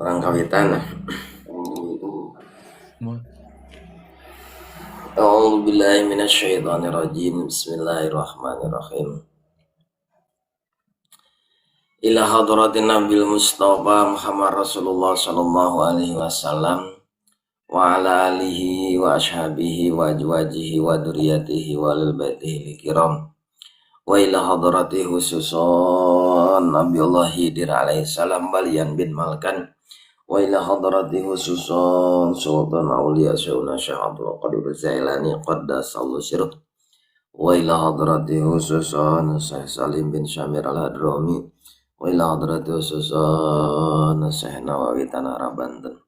Orang kawitan. Mo- A'udzu billahi minasyaitonir rajim. Bismillahirrahmanirrahim. Ila hadratin Nabil Mustafa Muhammad Rasulullah sallallahu alaihi wasallam wa ala alihi wa ashabihi wa azwajihi wa dzurriyyatihi wa lil baitihi kiram. Wa ila hadrati khususan Nabiullah Khidir alaihi salam balian bin Malkan. Wa ila hadrati khususan Sultan Aulia Syauna Syekh Abdul Qadir Zailani qaddasallahu sirruh. Wa ila hadrati khususan Syekh Salim bin Syamir Al-Hadrami. Wa ila hadrati khususan Syekh Nawawi Tanah Banten.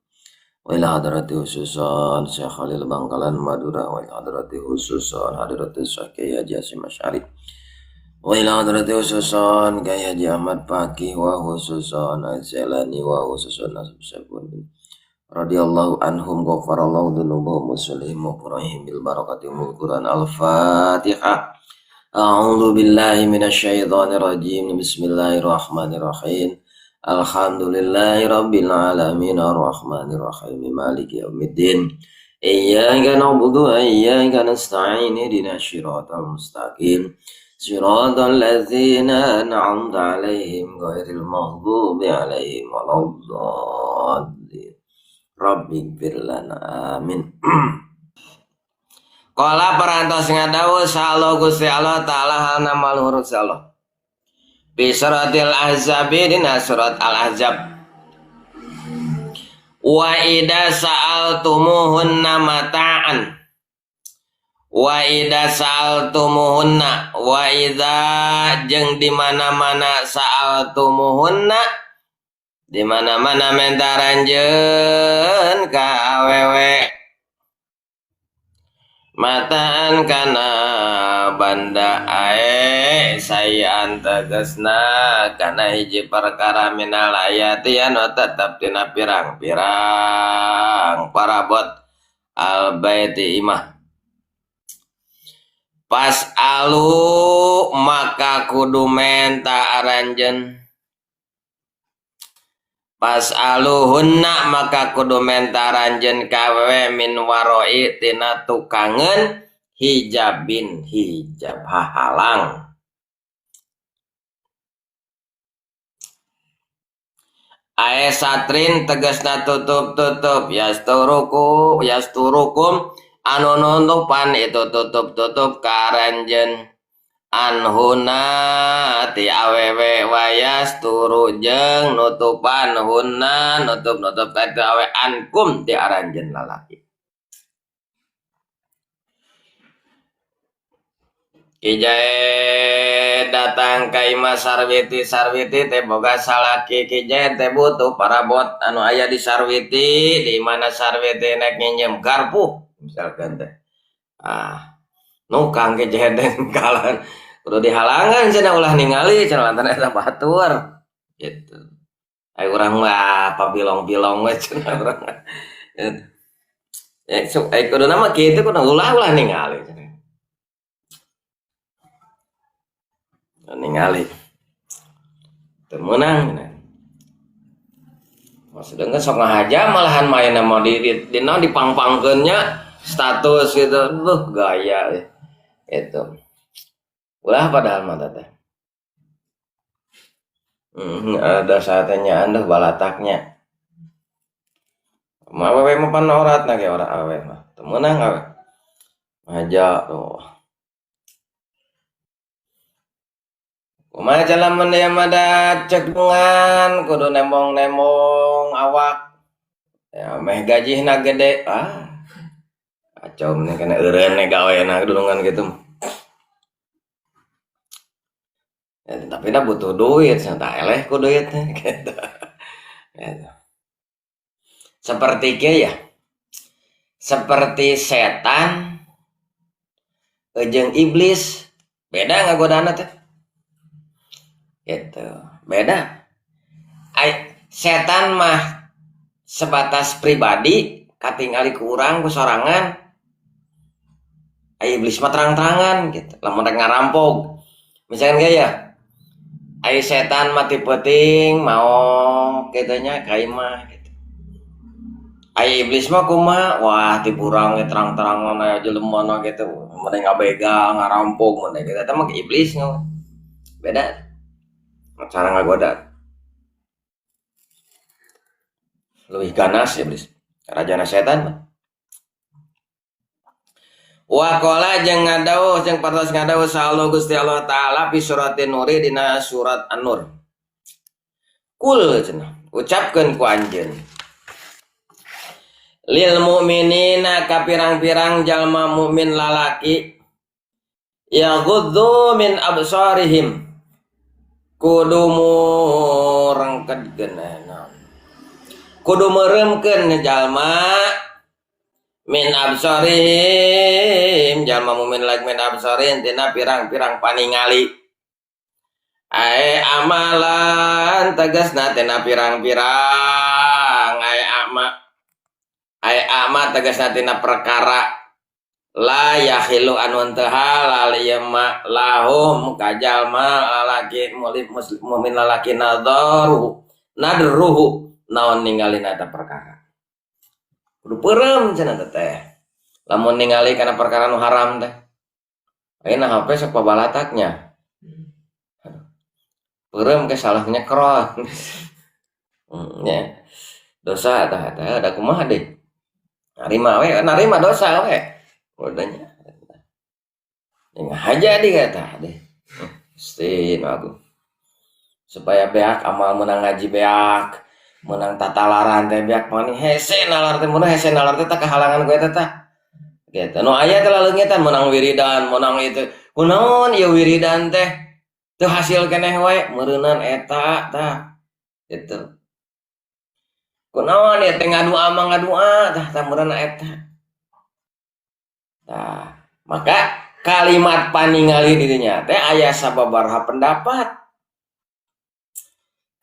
Wa ila hadrati khususan Syekh Khalil Bangkalan Madura. Wa ila hadrati khususan hadrati Syekh Kiai Haji Hasyim Asy'ari. Wa ila hadrati khususan Kiai Haji Ahmad Faqih wa khususan Az-Zailani wa khususan Nasib Sabun radhiyallahu anhum ghafarallahu dzunubahum wa sulihim wa qura'ihim bil barakati umul Quran. Al-Fatihah. A'udzu billahi minasyaitonir rajim. Bismillahirrahmanirrahim. Alhamdulillahi rabbil alamin arrahmanir rahim maliki yaumiddin. Iyyaka na'budu wa iyyaka nasta'in ihdinas siratal mustaqim. Siratal ladzina an'amta 'alaihim ghairil maghdubi 'alaihim waladdallin. Rabbighfir lana amin. Qala parantos ngadawuh Allah Gusti Allah taala halna maluhur Allah. Bi suratil Ahzab dina surat Al-Ahzab. Wa idza sa'altumuhunna mata'an. Wa idza sa'altumuhunna wa idza jeung di mana-mana sa'altumuhunna di mana-mana menta ranjeun ka awewe mataan kana banda ae sayan tegesna kana hiji perkara minal ayati anu tetep tina pirang-pirang parabot al baiti imah. Pas alu maka kudu menta aranjeun. Pas aluhunna maka kudu menta aranjeun kawewe min waroi tina tukangeun hijabin hijab hahalang. Ae satrin tegasna tutup-tutup yasturuku yasturukum anu nuntupan itu tutup-tutup karanjeun anhuna ti awewe wayasturu jeung nutupan hunna nutup-nutup ka awe ankum ti aranjeun lalaki. Kijae datang ka imah Sarwiti, Sarwiti teh boga salaki, Kijae teh butuh parabot anu aya di Sarwiti, di mana Sarwiti nek nginjem garpu misalkan teh. Ah, nukang Kijae teh kalan kudu dihalangan cenah ulah ningali cenah lantaran eta batur gitu. Ai urang mah pabilong-bilong we cenah urang mah. Gitu. Ya sok ai kuduna mah kitu kudu ulah-ulah ningali cenah. Ningali teu meunang cenah. Maksudnya sok ngahaja malahan mainna mah di naon dipangpangkeun nya status gitu. Duh gaya gitu. Ulah padahal mah teh. Ada saatnya anda balataknya. Mah awewe mah pan oratna ge ora awewe mah. Teu meunang awe. Ngahaja tuh. Kumaha lamun dia mah da cekungan kudu nembong-nembong awak. Ya meh gajihna gede. Ah. Kacau mending kana eureun gawena dulungan gitu. Ya, tapi dah butuh duit, cenah tah eleh ku duit teh gitu. Gitu. Seperti kieu ya. Seperti setan jeung iblis, beda ngagodana teh. Gitu, beda. Ai setan mah sebatas pribadi katingali ku urang ku sorangan. Ai iblis mah terang-terangan gitu, lamun rek ngarampog. Misalkan gaya, ai setan mah ti peuting maok kitu nya ka imah gitu. Aya iblis mah kumaha? Wah ti burang ge terang-terangan aya jelema na gitu. Mending ngabegal, ngarampok mun kitu eta mah iblis mah. Beda cara ngagoda. Leuwih ganas iblis. Rajana setan mah. Wa qala jeung ngadawuh jeung patos ngadawuh sallallahu Gusti Allah taala fi suratin nuri dina surat An-Nur. Kul cenah ucapkeun ku anjeun. Lil mu'minina ka pirang-pirang jalma mukmin lalaki yaghuddu min absarihim kudu murengkedkeun kudu meureumkeun jalma min absarihim jalma mukmin lagi min absarihim tina pirang-pirang paningali ae amalan tegasna tina pirang-pirang ae ama ae ama tegasna tina perkara la yahilu anu teu halal ieu ma lahum ka jalma lalaki mukmin lalaki nadharu nadruhu naon ningalina eta perkara kudu peureum cenah teh lamun ningali kana perkara nu haram teh ayeuna HP sok pabalataknya peureum ke salah nyekrol nya dosa tah eta da kumaha deui narima we narima dosa we udahnya ngahaja di kata deh Gusti aku supaya beak amal menang ngaji beak menang tatalaran teh beak mani hese nalar teh mun hese nalar teh kahalangan ku eta tah gitu nu aya teh laleungitan menang wiridan menang itu kunaon ieu wiridan teh teu hasil keneh wae meureunan eta tah gitu kunaon ieu teh ngadua mah ngadua tah tah meureunna eta tah maka kalimat paningali dirinya teh aya sababaraha pendapat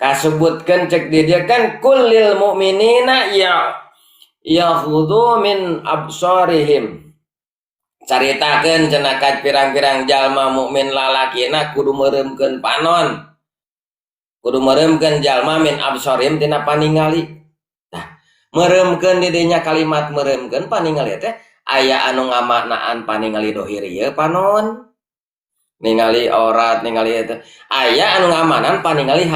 kasebutkeun cek di dieu kan kullil mu'minina ya yakhudhu min absarihim caritakeun cenah ka pirang-pirang jalma mukmin lalakina kudu meureumkeun panon kudu meureumkeun jalma min absarihim tina paningali tah meureumkeun di dinya kalimat meureumkeun paningali teh aya anu ngamaknaan paningali dohir ieu panon ningali aurat ningali eta aya anu ngamanan paningali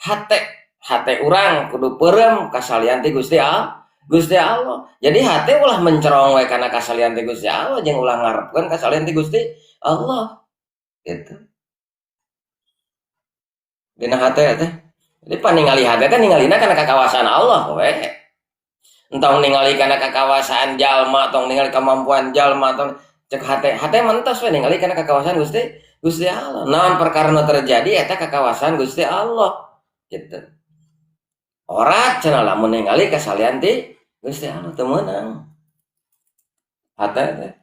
hate hate urang kudu peureum kasalian ti Gusti Allah Gusti Allah. Jadi hate ulah mencerong we kana kasalian ti Gusti Allah jeung ulah ngarepkeun kasalian ti Gusti Allah gitu dina hate teh. Jadi paningali hate teh ningalina kana kakawasan Allah we. Entong ningali kana kakawasaan jalma, tong ningali kemampuan jalma, tong cek hate hate mentos we ningali kana kakawasan Gusti Gusti Allah. Naon perkara nu terjadi eta kakawasan Gusti Allah gitu. Ora cenah lamun ningali kasalian ti Gusti Allah teu meunang. Hate teh.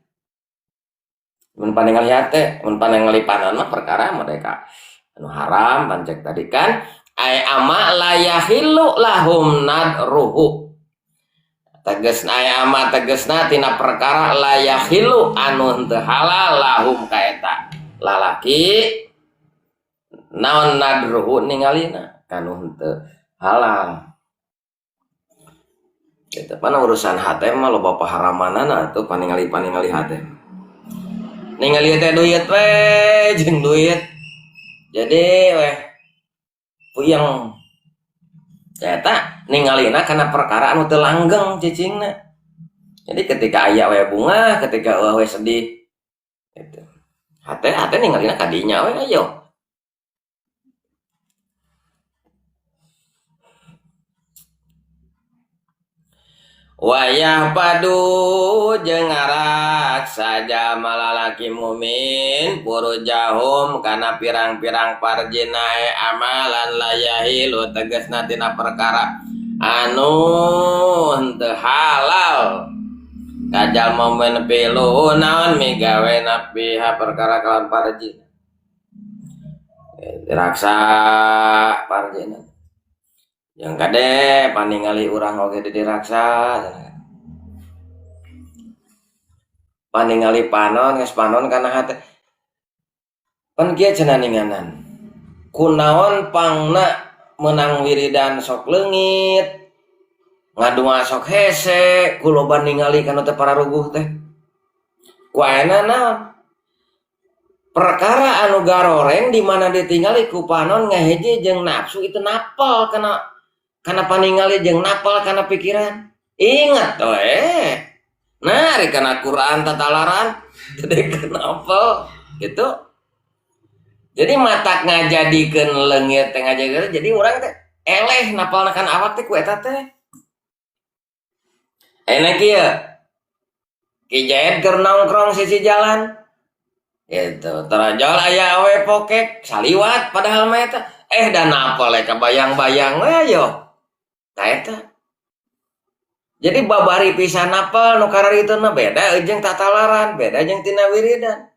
Mun paningali hate, mun paningali panon mah perkara mereka anu haram pancek tadi kan ai ama la yahillu lahum nadruhu. Tegasna ai ama tegasna tina perkara la yahillu anu henteu halal lahum ka eta lalaki naon nadruhu ningalina kanu henteu halal. Gitu pan urusan hate mah loba paharamanana atuh paningali-paningali hate. Ningali teh duit we jeung duit. Jadi weh puyeng. Eta ningalina kana perkara anu teu langgeng cicingna. Jadi ketika aya we bunga, ketika eueuh we sedih. Gitu. Hate hate ningalina ka dinya we ayo. Wayah padu jeung ngaraksa jalma lalaki mukmin purujahum kana pirang-pirang parjina amalan layahilu tegasna tina perkara anu henteu halal ka jalma mukmin pilu naon migawe napiha perkara kalawan parjina diraksa parjina. Yang kade paningali urang oge diraksa. Paningali panon geus panon kana hate. Pan kieu cenah ninganan. Kunaon pangna meunang wiridan sok leungit. Ngadua sok hese ku loba ningali kana teh pararuguh teh. Ku ayeuna naon? Perkara anu garoreng di mana ditingali ku panon ngahiji jeung nafsu itu napal kana paningali jeung napal kana pikiran. Ingat we. Nah, ari kana Quran tatalaran teu kenapa gitu. Jadi matak ngajadikeun leungit teh ngajadikeun jadi urang teh eleh napalna kana awak teh ku eta teh. Ayeuna kieu. Ki Jaid keur nongkrong sisi jalan. Gitu, tarajol aya awe pokek saliwat padahal mah eta da napal we kabayang-bayang we yo. Tah eta. Jadi babari pisan napal nu kararitu beda jeung tatalaran, beda jeung tina wiridan.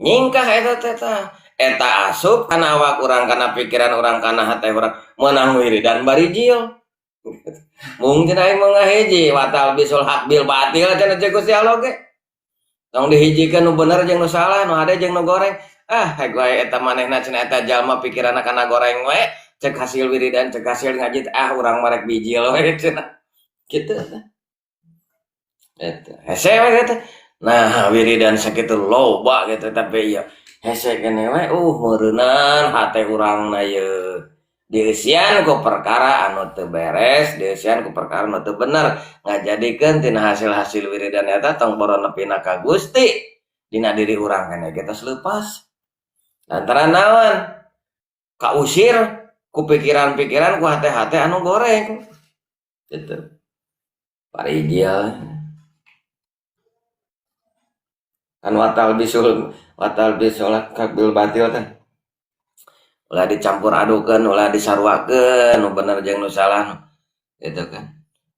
Nyingkah eta teh tah. Eta asup kana awak urang, kana pikiran urang, kana hate urang meunang wiridan bari jil. Mungkin aing mah ngahiji watal bisul haq bil batil cenah ceuk Gusti Allah ge. Tong dihijikeun nu bener jeung nu salah, nu hade jeung nu goreng. Ah, heg wae eta manehna cenah eta jalma pikiranna kana goreng we, cek hasil wiridan, cek hasil ngaji ah urang mah rek bijil we cenah. Gitu. Eta hese we gitu. Nah, wiridan sakitu loba gitu tapi ieu hese keneh we meureunan hate urangna ieu. Dieusian ku perkara anu teu beres, dieusian ku perkara anu teu bener, ngajadikeun tina hasil-hasil wiridan eta tong boro nepina ka Gusti dina diri urang keneh ge tos leupas. Lantaran naon? Kausir ku pikiran-pikiran ku hate-hate anu goreng. Gitu. Parijil kan watal bisul kabil batil teh ulah dicampur adukeun, ulah disaruakeun nu bener jeung nu salah gitu kan.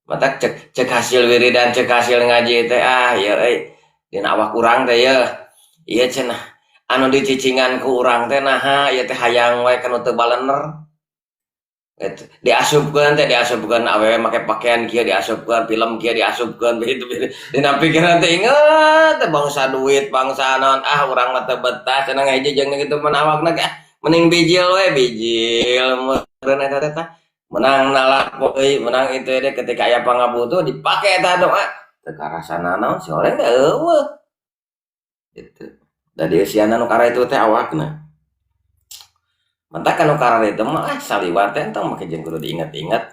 Matak cek hasil wiridan, cek hasil ngaji teh ah ieu euy dina awak urang teh yeuh ieu cenah anu dicicingan ku urang teh naha ieu teh hayang we kanu teu balener. Gitu. Diasupkeun teh diasupkeun awewe make pakaian kieu diasupkeun film kieu diasupkeun begitu dina pikiran teh inget teh bangsa duit bangsa naon ah urang mah teu betah cenah ngahiji jeung kitu mun awakna ge mending bijil we bijil meureun eta teh menang nalak euy menang itu deh ketika aya pangabutuh dipake eta doa teu karasana naon si oleng teh eueuh gitu da dieusiana nu kara itu teh awakna. Mantak kanu kararitu mah saliwat teh entong make jeung kudu diinget-inget.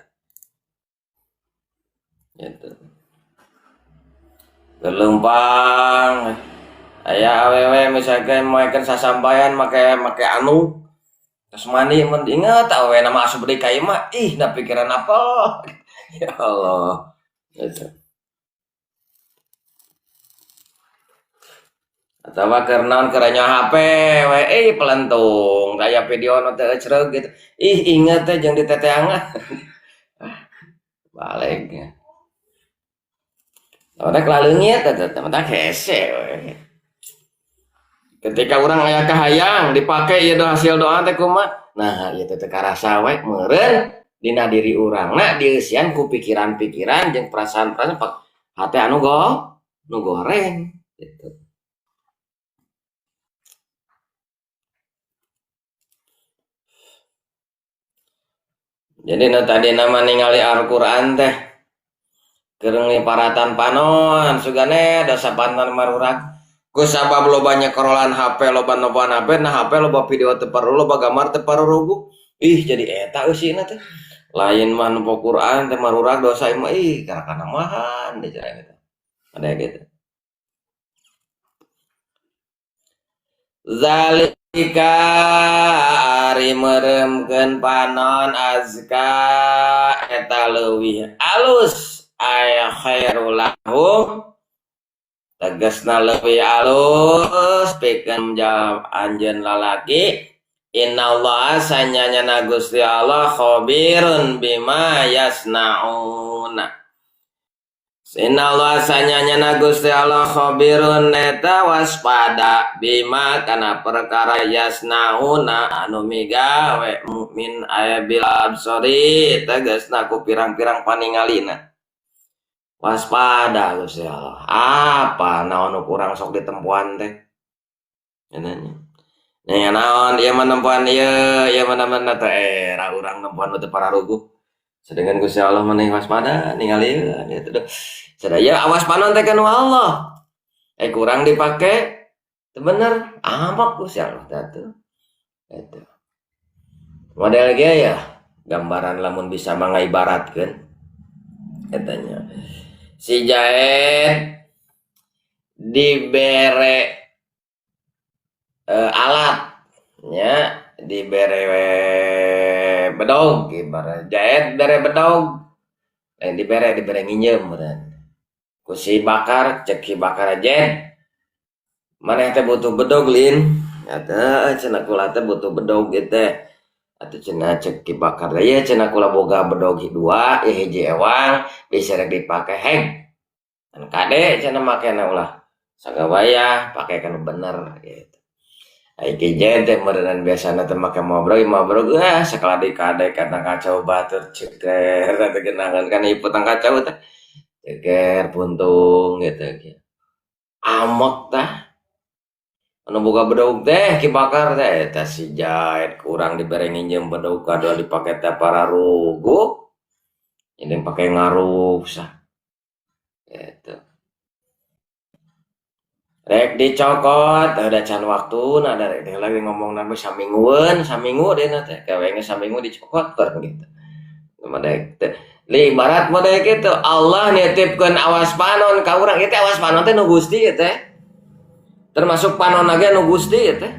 Gitu. Gelempang aya awewe misalkan moekeun sasampayan make anu terus mandi mun inget awewe na mah asup deui ka imah ih da pikiran apa. Ya Allah. Gitu. Atawa keur naon keur nya HP we euy pelentung aya video nu teu ecreug gitu. Ih inget teh jeung diteteangan. Balik nya. Rek laleungit eta teh mah hese we. Ketika urang aya kahayang dipake ieu hasil doa teh kumaha? Nah, ieu teh teu karasa we meureun dina diri urangna dieusian ku pikiran-pikiran jeung perasaan-perasaan hate anu nu goreng gitu. Jadi nu tadi nama ningali Al-Qur'an teh keur ngiparatan panon sugane dosa panon marurak ku sabab loba nyekrolan HP loba nopoan HP nah HP loba video teu perlu loba gambar teu parurugu ih jadi eta eusina teh lain mah nempo Qur'an teh marurak dosa mah ih karakana mahan deui cenah gitu ada gitu. Zalika ari meremkeun panon azka eta leuwih alus aya khairul lahum tegasna leuwih alus pikeun jawab anjeun lalaki innallaha sanyanyana Gusti Allah khabirun bima yasnauna. Innallaha sanyanyana Gusti Allah khabirun eta waspada bima kana perkara yasnauna anu migawe mukmin aya bil absori tegasna ku pirang-pirang paningalina. Waspada Gusti Allah. Apa naon nu kurang sok ditempuan teh? Nya naon ieu mah nempuan ieu, ieu mah nempuan teh era urang nempuan teu pararuguh. Sedangkan Gusti Allah mah waspada ningali gitu deh. Sadaya awas panon teh kana Allah. Kurang dipake teu bener amak Gusti Allah teh atuh. Gitu. Model ge ya gambaran lamun bisa mangaibaratkeun eta nya. Si Jaed dibere alat nya, dibere bedog ibarat Jaed bere bedog, lain dibere nginjem meureun. Ku si Bakar, cek si Bakar Jaed, maneh teh butuh bedog lin. Eta cenah kula teh butuh bedog ieu teh. Atuh cenah cek Ki Bakar teh, ieu cenah kula boga bedog dua, ieu hiji ewang bisa rek dipake heg. Kan kade cenah makena ulah sagawayah pake kana bener gitu. Ai Ki Jaed teh meureunnan biasana teh make mobrog, mobrog ah sakala dikade kana kacau batur ceker teh geunangan kan iputang kacau teh. Ceker puntung gitu. Amek tah. Anu boga bedog teh Ki Bakar teh eta si Jaed kurang dibere nginjem bedog kadua dipake teh pararuguh. Ini pake ngaruksa. Gitu. Rek dicokot ada can waktuna da rek teh lagi ngomongna mah saminggueun, saminggu deuna teh gawe geus saminggu dicokot bareng gitu. Modek teh. Li ibarat modek kitu Allah nitipkeun awas panon ka urang ieu teh awas panon teh nu Gusti ieu teh. Termasuk panon ge nu Gusti ieu teh.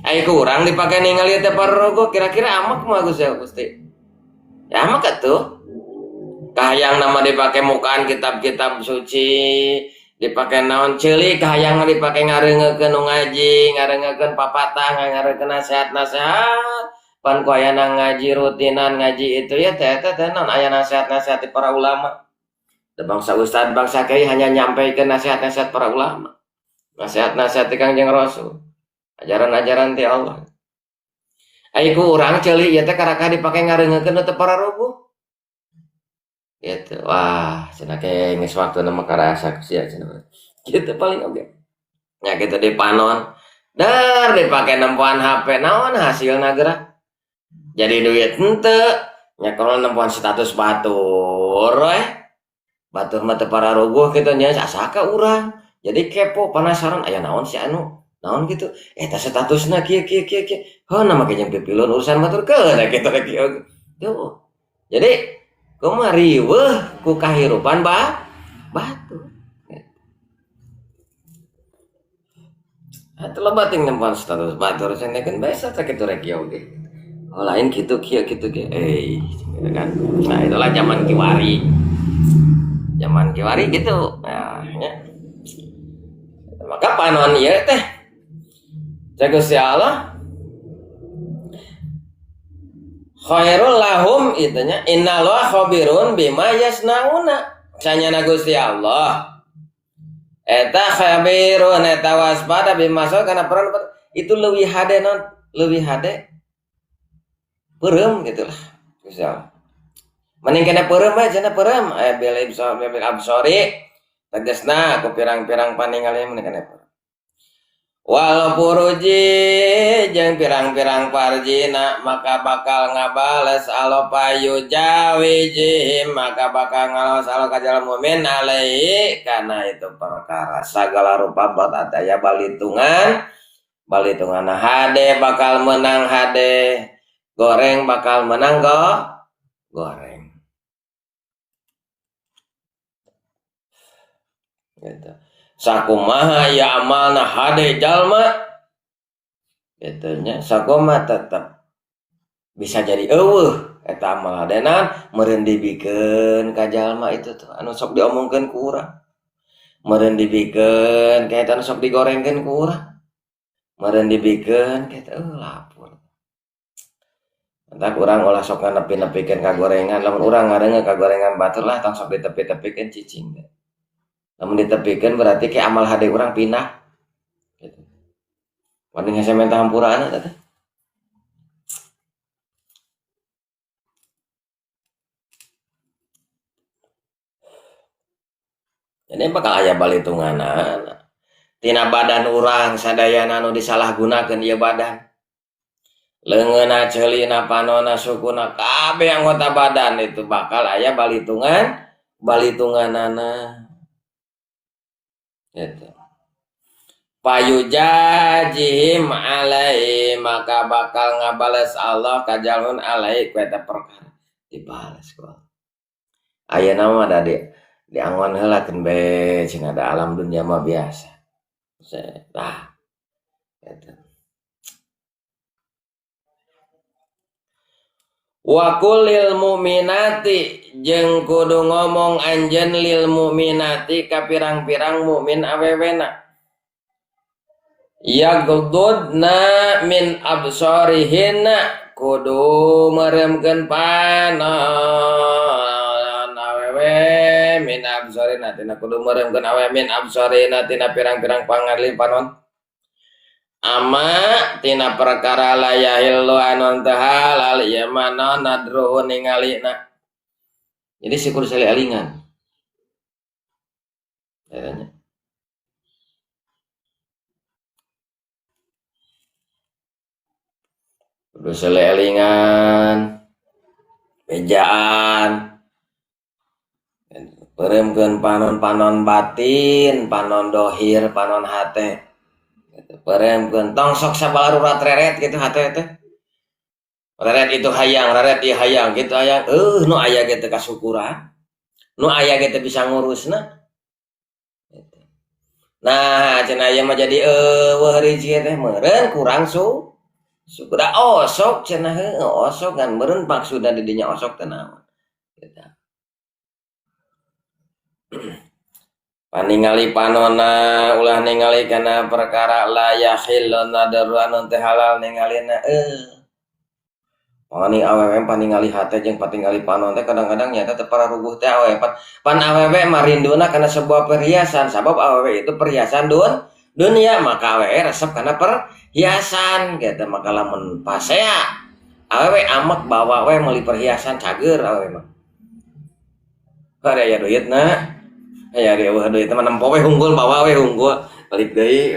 Ai ku urang dipake ningali teh pararogo kira-kira amak mah Gusti Gusti. Ya amak atuh. Kahayang nama dipake mukaan kitab-kitab suci, dipake naon ceulik kahayang dipake ngareungekeun nu ngaji, ngareungekeun papatah, ngareungekeun nasihat-nasihat. Pan ku ayana ngaji rutinan ngaji itu ya teh teh teh naon aya nasihat-nasihat ti para ulama. Da bangsa ustad, bangsa kiai hanya nyampaikan nasihat-nasihat para ulama. Nasihat-nasihat ti Kangjeng Rasul. Ajaran-ajaran ti Allah. Ai ku urang ceuli ieu teh karakah dipake ngareungekeun teu pararuguh. Gitu. Wah, cenah ke geus waktuna mah karasa ku sia cenah. Gitu paling oge. Nya kitu di panon. Dar dipake nempoan HP naon hasilna geura? Jadi duit henteu. Nya kalau nempoan status batur we. Batur mah teu pararuguh kitu nya asaka urang. Jadi kepo penasaran aya naon si anu naon gitu eta statusna kieu kieu kieu kieu heuh na make jeung pipilun urusan batur keun kitu kieu. Tuh. Jadi kumaha riweuh ku kahirupan batur. Atuh loba ting nempoan status batur cenah biasa teh kitu rek ieu oge. Oh lain kitu kieu kitu kieu gitu kan. Nah itulah zaman kiwari. Zaman kiwari gitu. Nah, ya. Maka panon ieu teh cek Gusti Allah khairul lahum itunya innallaha khabirun bima yasnauna. Sanyana Gusti Allah eta khabirun eta waspada bima yasnauna kana peran itu leuwih hade non leuwih hade peureum gitulah Gusti Allah. Mending kena peureum bae cenah peureum bil absori tegasna ku pirang-pirang paningali mending kena peureum. Wal furuji jeung pirang-pirang parjina maka bakal ngabales alo payu jawijihim maka bakal ngalawas alo kajal mumin alaihi kana itu perkara sagala rupa bat aya balitungan balitungan hade bakal menang hade goreng bakal menang goreng gitu. Sakumaha ya amalna hade jalma gitu nya sakumaha tetep bisa jadi eueuh eta amal hadena meureun dibikeun ka jalma itu tuh anu sok diomongkeun ku urang meureun dibikeun ka eta anu sok digorengkeun ku urang meureun dibikeun ka eta lapur. Entak urang ulah sok nganepi-nepikeun ka gorengan lamun urang ngareungeun ka gorengan batur lah tong sok ditepi-tepikeun cicing teh. Lamun ditepikeun berarti ke amal hade urang pindah. Gitu. Mending hese menta hampurana teh. Jadi bakal aya balitunganana. Tina badan urang sadayana anu disalahgunakeun ieu badan. Leungeunna, ceulina, panonna, sukuna, kabeh anggota badan itu bakal aya balitungan balitunganana gitu. Payujajihim alai maka bakal ngabales Allah ka jalun alai ku eta perkara dibales ku Allah. Ayeuna mah da diangon heula keun bae cenah da alam dunya mah biasa. Tah eta. Wa kulil mu'minati jeung kudu ngomong anjeun lil mu'minati ka pirang-pirang mukmin awewena. Yaghdudna min absarihinna kudu meremkeun panon awewe min absarina tina kudu meremkeun awewe min absarina tina pirang-pirang pangarli panon. Ama tina perkara la yahillu anu teu halal ieu mah naon nadruhu ningalina. Jadi syukur sali alingan. Tanya. Kudu sali alingan. Bejaan. Pereumkeun panon-panon batin, panon dohir, panon hate. Pereumkeun tong sok sabalarurat reret gitu hate teh. Reret itu hayang, reret ieu hayang gitu hayang. Nu aya ge teu kasukuran. Nu aya ge teu bisa ngurusna. Gitu. Nah, cenah ieu mah jadi eueuh rezeki teh meureun kurang syukur. Da osok cenah heueuh osok kan meureun maksudna di dinya osok teh naon. Gitu. Paningali panona ulah ningali kana perkara la yahillu nadru anu teu halal ningalina. Paning awewe paningali hate jeung patingali panon teh kadang-kadang nyata teu pararuguh teh awewe pan awewe mah rinduna kana sebuah perhiasan sabab awewe itu perhiasan dunia maka awewe resep kana perhiasan gitu maka lamun pasea awewe amek bawa we meuli perhiasan cager awewe mah. Kada aya duitna. Aya eueuh duit mah nempo we unggul bawa we unggul balik deui.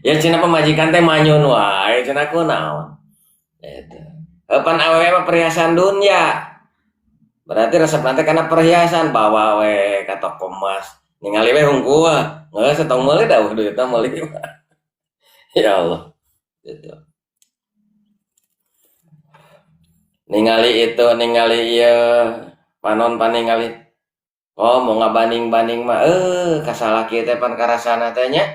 Ya cenah pamajikan teh manyun wae cenah kunaon. Eta. Pan awewe mah perhiasan dunia. Berarti resep nanti kana perhiasan bawa we ka toko emas. Ningali we hungkul. Geus tong meuli da eueuh duitna meuli. Ya Allah. Gitu. Ningali itu ningali ieu panon paningali. Oh mau ngabanding-banding mah kasalaki teh pan karasana teh nya.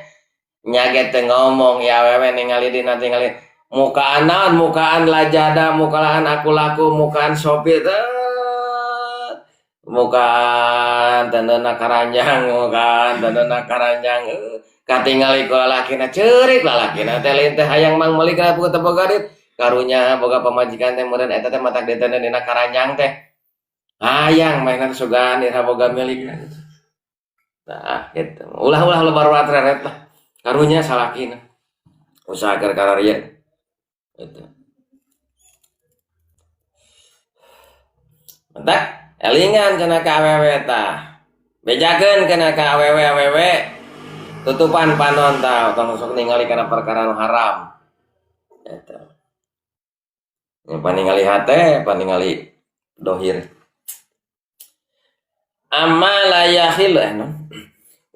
Nya ge teu ngomong ya awewe ningali dina tingali mukaan naon mukaan lajada mukaan aku laku mukaan Shopee teh mukaan tendeuna karanjang mukaan tendeuna karanjang katingali ku lalakina ceurik lalakina teh lain teh hayang mang meuli kana teu boga duit karunya boga pamajikan teh meureun eta teh matak diteundeun dina karanjang teh hayang mainan sugan ira boga milikna. Nah gitu ulah-ulah lebar reret lah karunya salakina usaha keur kararieu gitu. Mantap elingan cenah ka awewe tah bejakeun kana ka awewe awewe tutupan panon tah tong sok ningali kana perkara nu haram eta nya paningali hate paningali dohir. Amma la yahilu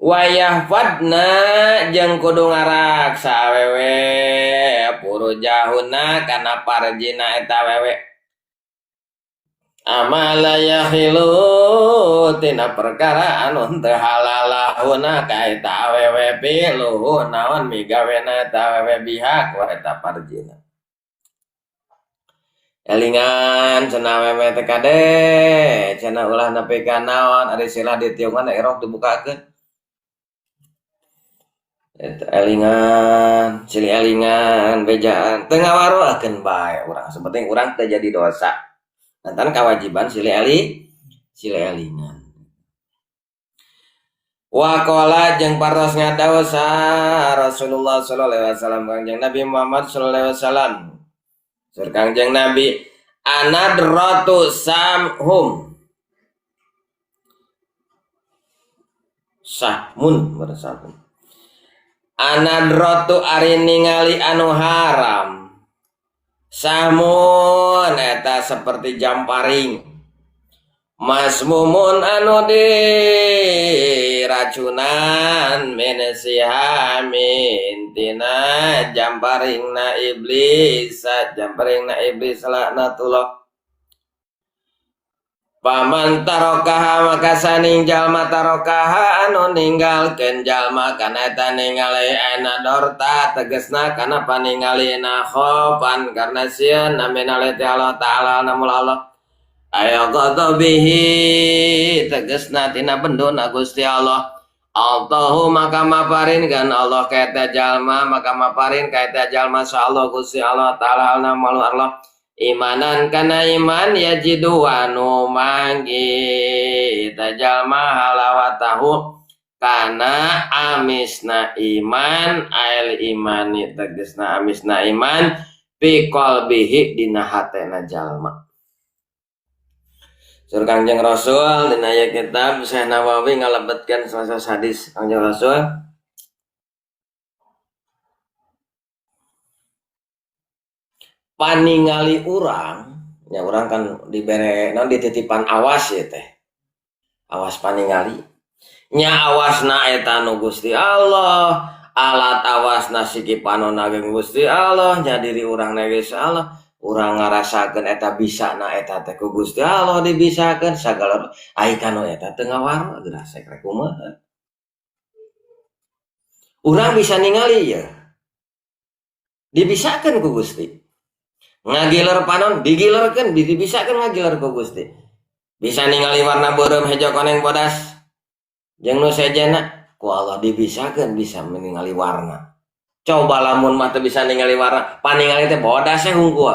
wa yahfadna jeung kudu ngaraksa awewe purujahuna kana parjina eta awewe. Amma la yahilu tina perkara anu teu halalahuna ka eta awewe piluhu naon migawena eta awewe biha ku eta parjina. Elingan cenah awewe teh kade cenah ulah nepi ka naon ari silah ditiungan erok dibukakeun. Eta elingan silih elingan bejaan teu ngawaroakeun bae urang sapenting urang teu jadi dosa. Lantaran kewajiban silih silih elingan. Wa qala jeung paros ngadawuh Rasulullah sallallahu alaihi wasallam Kangjeng Nabi Muhammad sallallahu alaihi wasallam. Sur Kangjeng Nabi anadratu samhum sahmun bersahum anadratu ari ningali anu haram Samun eta seperti jamparing masmumun anu diracunan min sihamin tina jamparingna iblis jamparingna iblis laknatullah. Paman tarokaha maka saning jalma tarokaha anu ninggalkeun jalma kana eta ningali ana dorta tegesna kana paningalina khopan karena sieun naminale ti Allah taala namul Allah aya ghadabihi tegesna tina benduna Gusti Allah Allahu maka maparinkeun Allah ka eta jalma maka maparin ka eta jalma sa Allah Gusti Allah taala namul Allah imanan kana iman yajidu anu manggi tajalma halawatahu kana amisna iman ail imani tegesna amisna iman fi qalbihi dina hatena jalma. Sur Kangjeng Rasul dina aya kitab Syekh Nawawi ngalebetkeun salah hadis Kangjeng Rasul paningali urang, nya urang kan dibere naon dititipan awas ya teh. Awas paningali. Nya awasna eta nu Gusti Allah, alat awasna siki panonna ge Gusti Allah, nya diri urang na geus Allah, urang ngarasakeun eta bisana eta teh ku Gusti Allah dibisakeun sagala ai kanu eta teu ngawaro geura rek kumaha. Urang bisa ningali ya. Dibisakeun ku Gusti. Ngagiler panon digilerkeun dibisakeun ngagiler ku Gusti. Bisa ningali warna beureum hejo koneng bodas jeung nu sejenna ku Allah dibisakeun bisa ningali warna. Coba lamun mah teu bisa ningali warna, paningali teh bodas we hungkul.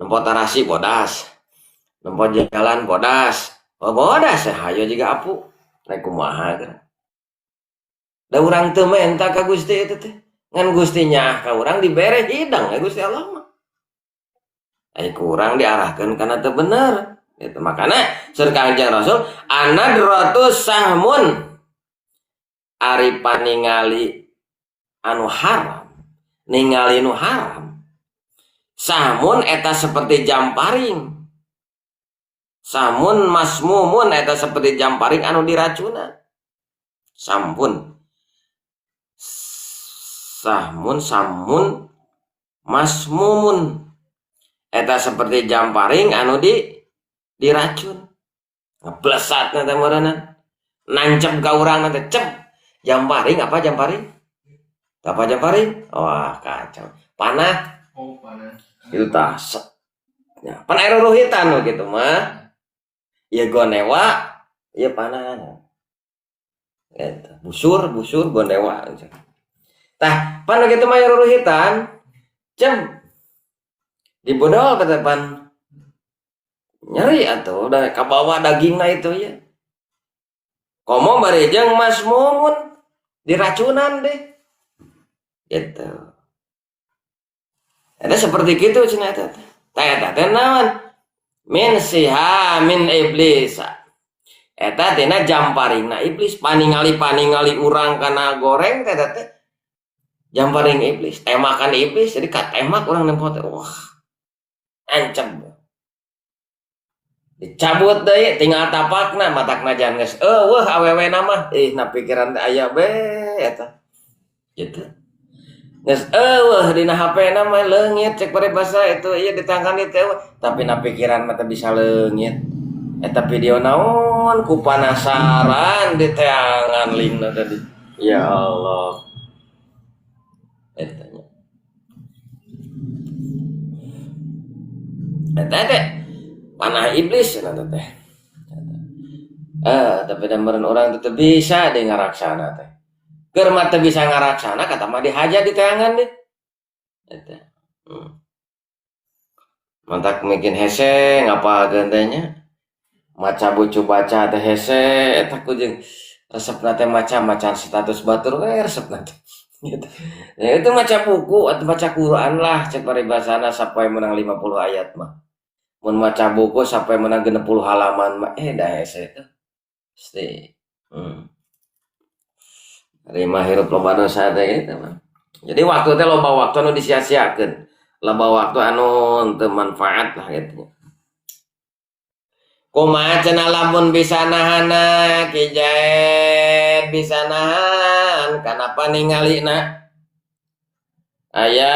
Nempo tarasi bodas. Nempo jalan bodas. Oh bodas we hayo jiga apu. Rek kumaha geura. Da urang teu menta ka Gusti eta teh. Ngan Gusti nyaah ka urang dibere hidang ya Gusti Allah mah. Ai kurang diarahkeun kana teu bener. Gitu. Makana sur Kangjeng Rasul anadratu sahmun ari paningali anu haram, ningali nu haram. Sahmun eta seperti jamparing. Sahmun masmumun eta seperti jamparing anu diracunan. Sampun. Sahmun samun masmumun eta seperti jamparing anu diracun ngeblesatna teh meureunna nancep ka urang teh cep jamparing apa jamparing apa jamparing wah kacau panah oh panah itu tah ya pan air ruhitan gitu mah ieu gonewa ieu panah gitu busur busur gonewa tah pan gitu mah ruhitan cem dibodol kata pan nyeri atuh udah kabawa dagingna itu ya komo bari jeung Mas Mumun diracunan deh gitu ada seperti gitu cenah eta teh tah eta teh naon min siha min iblis eta tina jamparingna iblis paningali-paningali urang kana goreng teh eta teh jamparing iblis temakan iblis jadi katemak urang nempo teh wah ancam dicabut deui tinggal tapakna matakna jangan geus eueuh awewe na mah ih na pikiran teh aya be eta gitu geus eueuh dina HP na mah leungit cek paribasa itu ieu ditangkani teh tapi na pikiran mah teh bisa leungit eta video naon ku panasaran di teangan linkna tadi ya Allah eta nya eta teh panah iblis cenah teh. Tapi da meureun urang teh bisa deui ngaraksana teh. Keur mah teu bisa ngaraksana kata mah dihaja di teangan deh. Eta. Mantak mungkin hese ngapalkeun teh nya. Maca bucu baca teh hese eta ku jeung resepna teh maca-maca status batur we resepna teh. Gitu. Ya, itu maca buku atau baca Quran lah cek paribasana sapoe menang 50 ayat mah. Mun maca buku sampai menang 60 halaman mah dah hese teh. Pasti. Ari mah hirup loba dosa teh gitu mah. Jadi waktu teh loba waktu anu disia-siakeun. Loba waktu anu teu manfaat lah gitu. Kumaha cenah lamun bisa nahana Ki Jaid bisa nahan kana paningalina. Aya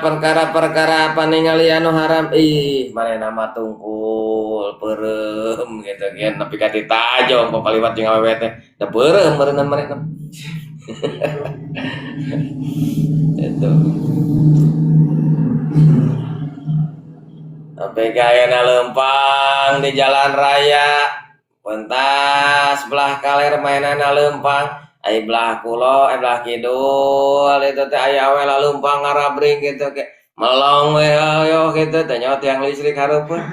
perkara-perkara paningali anu haram ih manehna mah tungkul peureum gitu kan nepi ka ditajong papaliwat jeung awewe teh da peureum meureunnan manehna. Itu. Sampai gayana lempang di jalan raya pentas belah kaler mainana lempang ai belah kulo ai belah kidul itu teh aya awe lempang ngarabring gitu ke melong we ayo gitu teh nyawa tiang listrik hareupeun.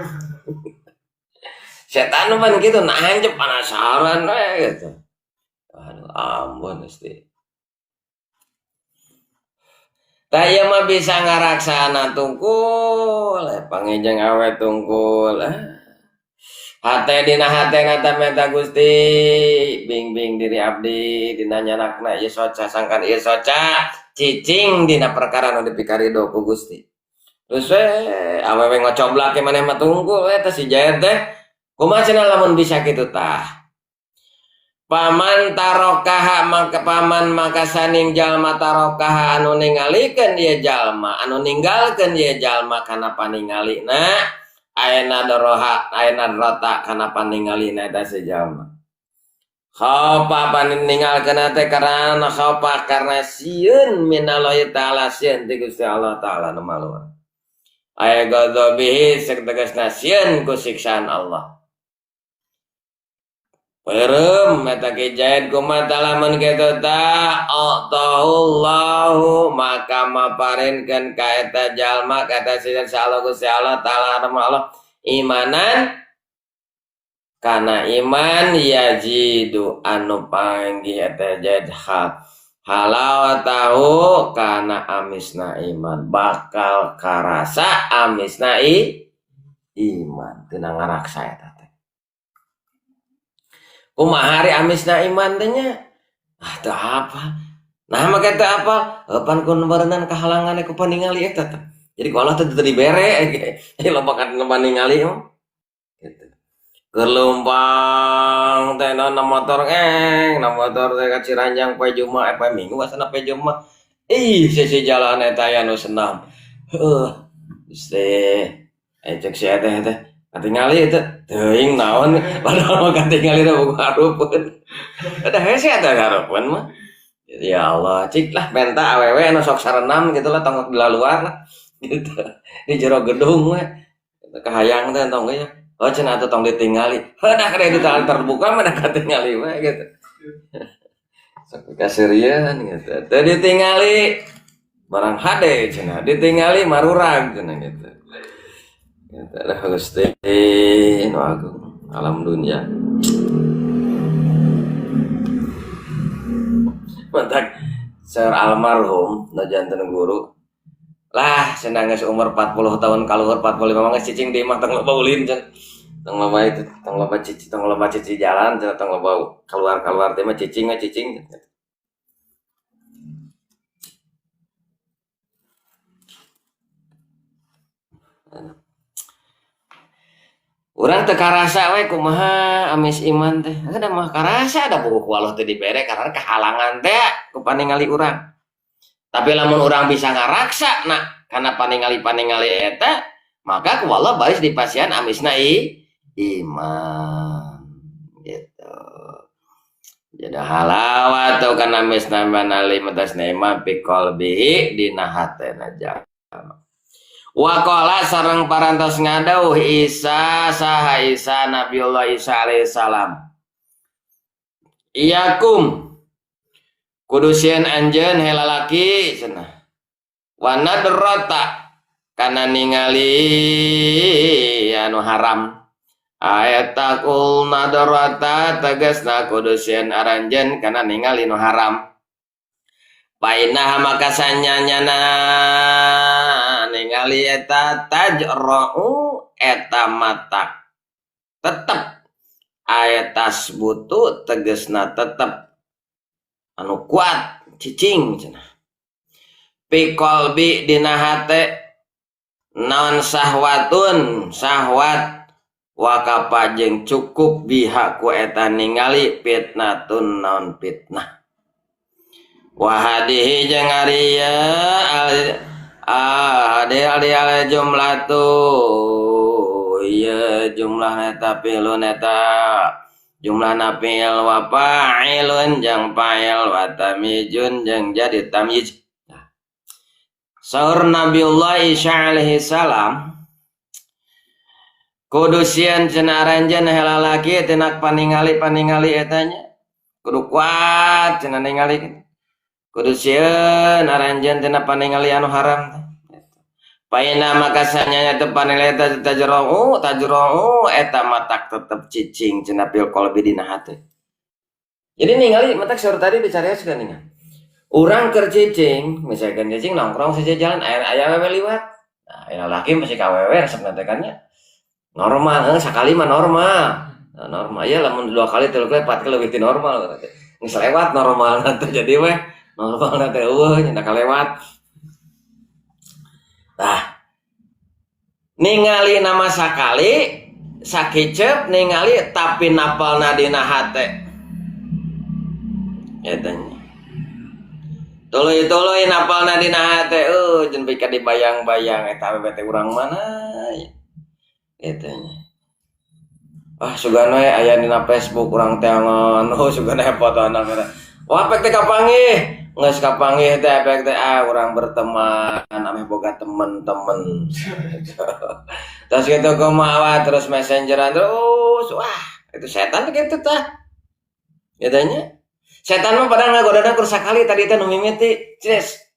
Setan mah gitu nahan penasaran we gitu. Aduh ampun Gusti. Tah ieu mah bisa ngaraksana tungkul, pangijeng awe tungkul. Hate dina hatena teh meta Gusti, bingbing diri abdi dina nyanakna ieu soca sangkan ieu soca cicing dina perkara nu dipikarido ku Gusti. Terus we awewe ngocoblak ke maneh mah tungkul we teh si Jaid teh. Kumaha cenah lamun bisa kitu tah? Paman tarokaha maka paman maka saning jalma tarokaha anu ningalikeun ieu jalma anu ninggalkeun ieu jalma kana paningalina ayeuna doroha ayeuna rota kana paningalina eta si jalma. Khaufa paningalkeun teh karena khaufa karena sieun minallahi taala sieun ti Gusti Allah taala nu maluhur. Aya ghadabihi sategasna sieun ku siksaan Allah. Peureum eta Ki Jaid kumaha lamun kitu tah atahullahu maka maparinkeun ka eta jalma ka eta sieun Allah Gusti Allah taala Allah imanan kana iman yajidu anu panggih eta Jaid halawatahu kana amisna iman bakal karasa amisna iman teu ngaraksa eta. Kumaha ari amisna iman teh nya? Ah teu apa. Nah maka teu apa? Pan kun barengan kahalangan ku paningali eta teh. Jadi ku Allah teh teu dibere ge. Loba kan paningali mah. Gitu. Keur leumpang teh naon motor eng, na motor teh ka Ciranjang poe Jumaah poe Minggu asana poe Jumaah. Ih sisi jalan eta aya nu senam. Heuh. Gusti, cek si teh teh. Katingali itu teuing naon padahal mah katingali teh boga hareupeun. Ada hese eta hareupeun mah. Ya Allah, cik lah menta awewe anu sok sarenam gitu lah tong di luar lah gitu. Di jero gedung we. Kahayang teh tong ge. Oh cenah atuh tong ditingali. Heuh da kade di terbuka mah da katingali we gitu. Sok kaseurieun gitu. Teu ditingali barang hade cenah, ditingali marurag cenah gitu. Gitu lah Gusti nu agung alam dunia. Mantak seur almarhum nu janten guru. Lah cenah geus umur 40 tahun kaluhur 45 mah geus cicing di imah tong loba ulin cenah. Tong loba itu, tong loba cici, tong loba cici jalan cenah, tong loba keluar-keluar teh mah cicing mah cicing. Urang teu karasa we kumaha amis iman teh. Ada mah karasa da buku ku Allah teh dibere karena kehalangan teh ku paningali urang. Tapi lamun urang bisa ngaraksa na kana paningali-paningali eta, maka ku Allah baris dipasihan amisna iman gitu. Jadi halawatu kana amisna manali matasna iman fi qalbihi dina hatena jalma. Waqala sareng parantos ngadauh Isa saha Isa Nabiullah Isa alaihissalam. Iyakum kudu sieun anjeun he lalaki cenah. Wa nadrata kana ningali anu haram. Ayatakul nadrata tegasna kudu sieun aranjeun kana ningali nu haram. Painah maka sanyanyana ningali eta tajra'u eta mata tetep aetas butuh tegesna tetep anu kuat cicing cenah. Fi qalbi dina hate Naon sahwatun sahwat wakapa jeung cukup biha ku eta ningali fitnatun naon fitnah. Wa hadihi jeung ari al jumlatu ieu jumlah eta fi'lun eta jumlahna fi'il wa fa'ilun jeung fa'il wa tamyizun jeung jadi tamyiz. Saur Nabiullah Isa alaihi salam kudu sieun cenah aranjeun helalaki tina paningali-paningali eta nya kudu kuat cenah ningali kudu sieun aranjeun tina paningali anu haram teh. Paina maka sanyanya teu paningali eta tajra'u eta matak tetep cicing cenah fil qalbi dina hate. Jadi ningali matak saur tadi dicarioskeun ningali. Urang keur cicing, misalkan cicing nongkrong saja jalan aya awewe liwat. Nah, aya laki masih ka awewe resep teh kan nya. Normal, sakali mah normal. Nah, normal ya lamun 2 kali 3 kali 4 kali leuwih ti normal teh. Geus lewat normal teh jadi weh normal teh eueuh nya kalewat. Tah ningali nama sakali sakiceup ningali tapi napalna dina hate. Eta nya. Tuluy-tuluy napalna dina hate eueuh jeung bika dibayang-bayang eta awewe teh urang mana ya. Eta nya. Ah sugan we aya dina Facebook urang teh ngon, oh sugan aya fotona eta. Wah pek teh kapanggih, geus kapanggih teh pek teh ah urang berteman, ameh boga temen-temen. Terus kitu kumaha terus messengeran terus, wah itu setan kitu tah. Eta nya. Setan mah padahal ngagodana kur sakali tadi teh nu mimiti, ces.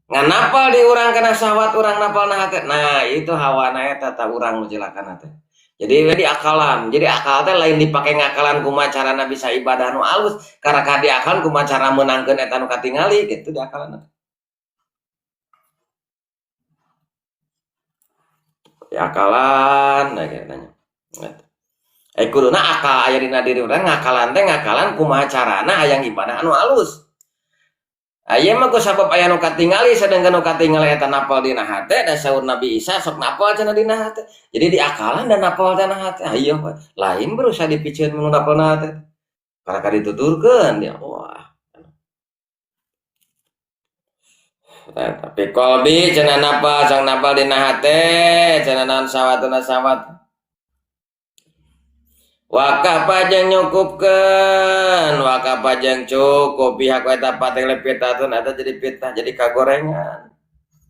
Ngan napal di urang kana syahwat urang napalna hate. Nah, itu hawana eta tah urang nu cilakana teh. Jadi diakalan. Jadi akal teh lain dipake ngakalan kumaha carana bisa ibadah nu alus, karaka diakalan kumaha cara meunangkeun eta nu katingali kitu diakalan. Diakalan nah kitu nya. Kuduna akal aya dina diri urang ngakalan teh ngakalan kumaha carana hayang ibadah anu alus. Aya mah ku sabab aya nu katingali sedangkan nu katingali eta napal dina hate da saur Nabi Isa sok napal cenah dina hate. Jadi diakalan dan napal dina hate. Ayo lain berusaha dipiceun mun napal dina hate. Karaka dituturkeun dia wah. Tapi qalbi cenah napal sang napal dina hate cenah naon sawatuna sawat. Wakapa jeung nyukupkeun, wakapa jeung cukup pihak eta pating lepitatun eta jadi fitnah, jadi kagorengan.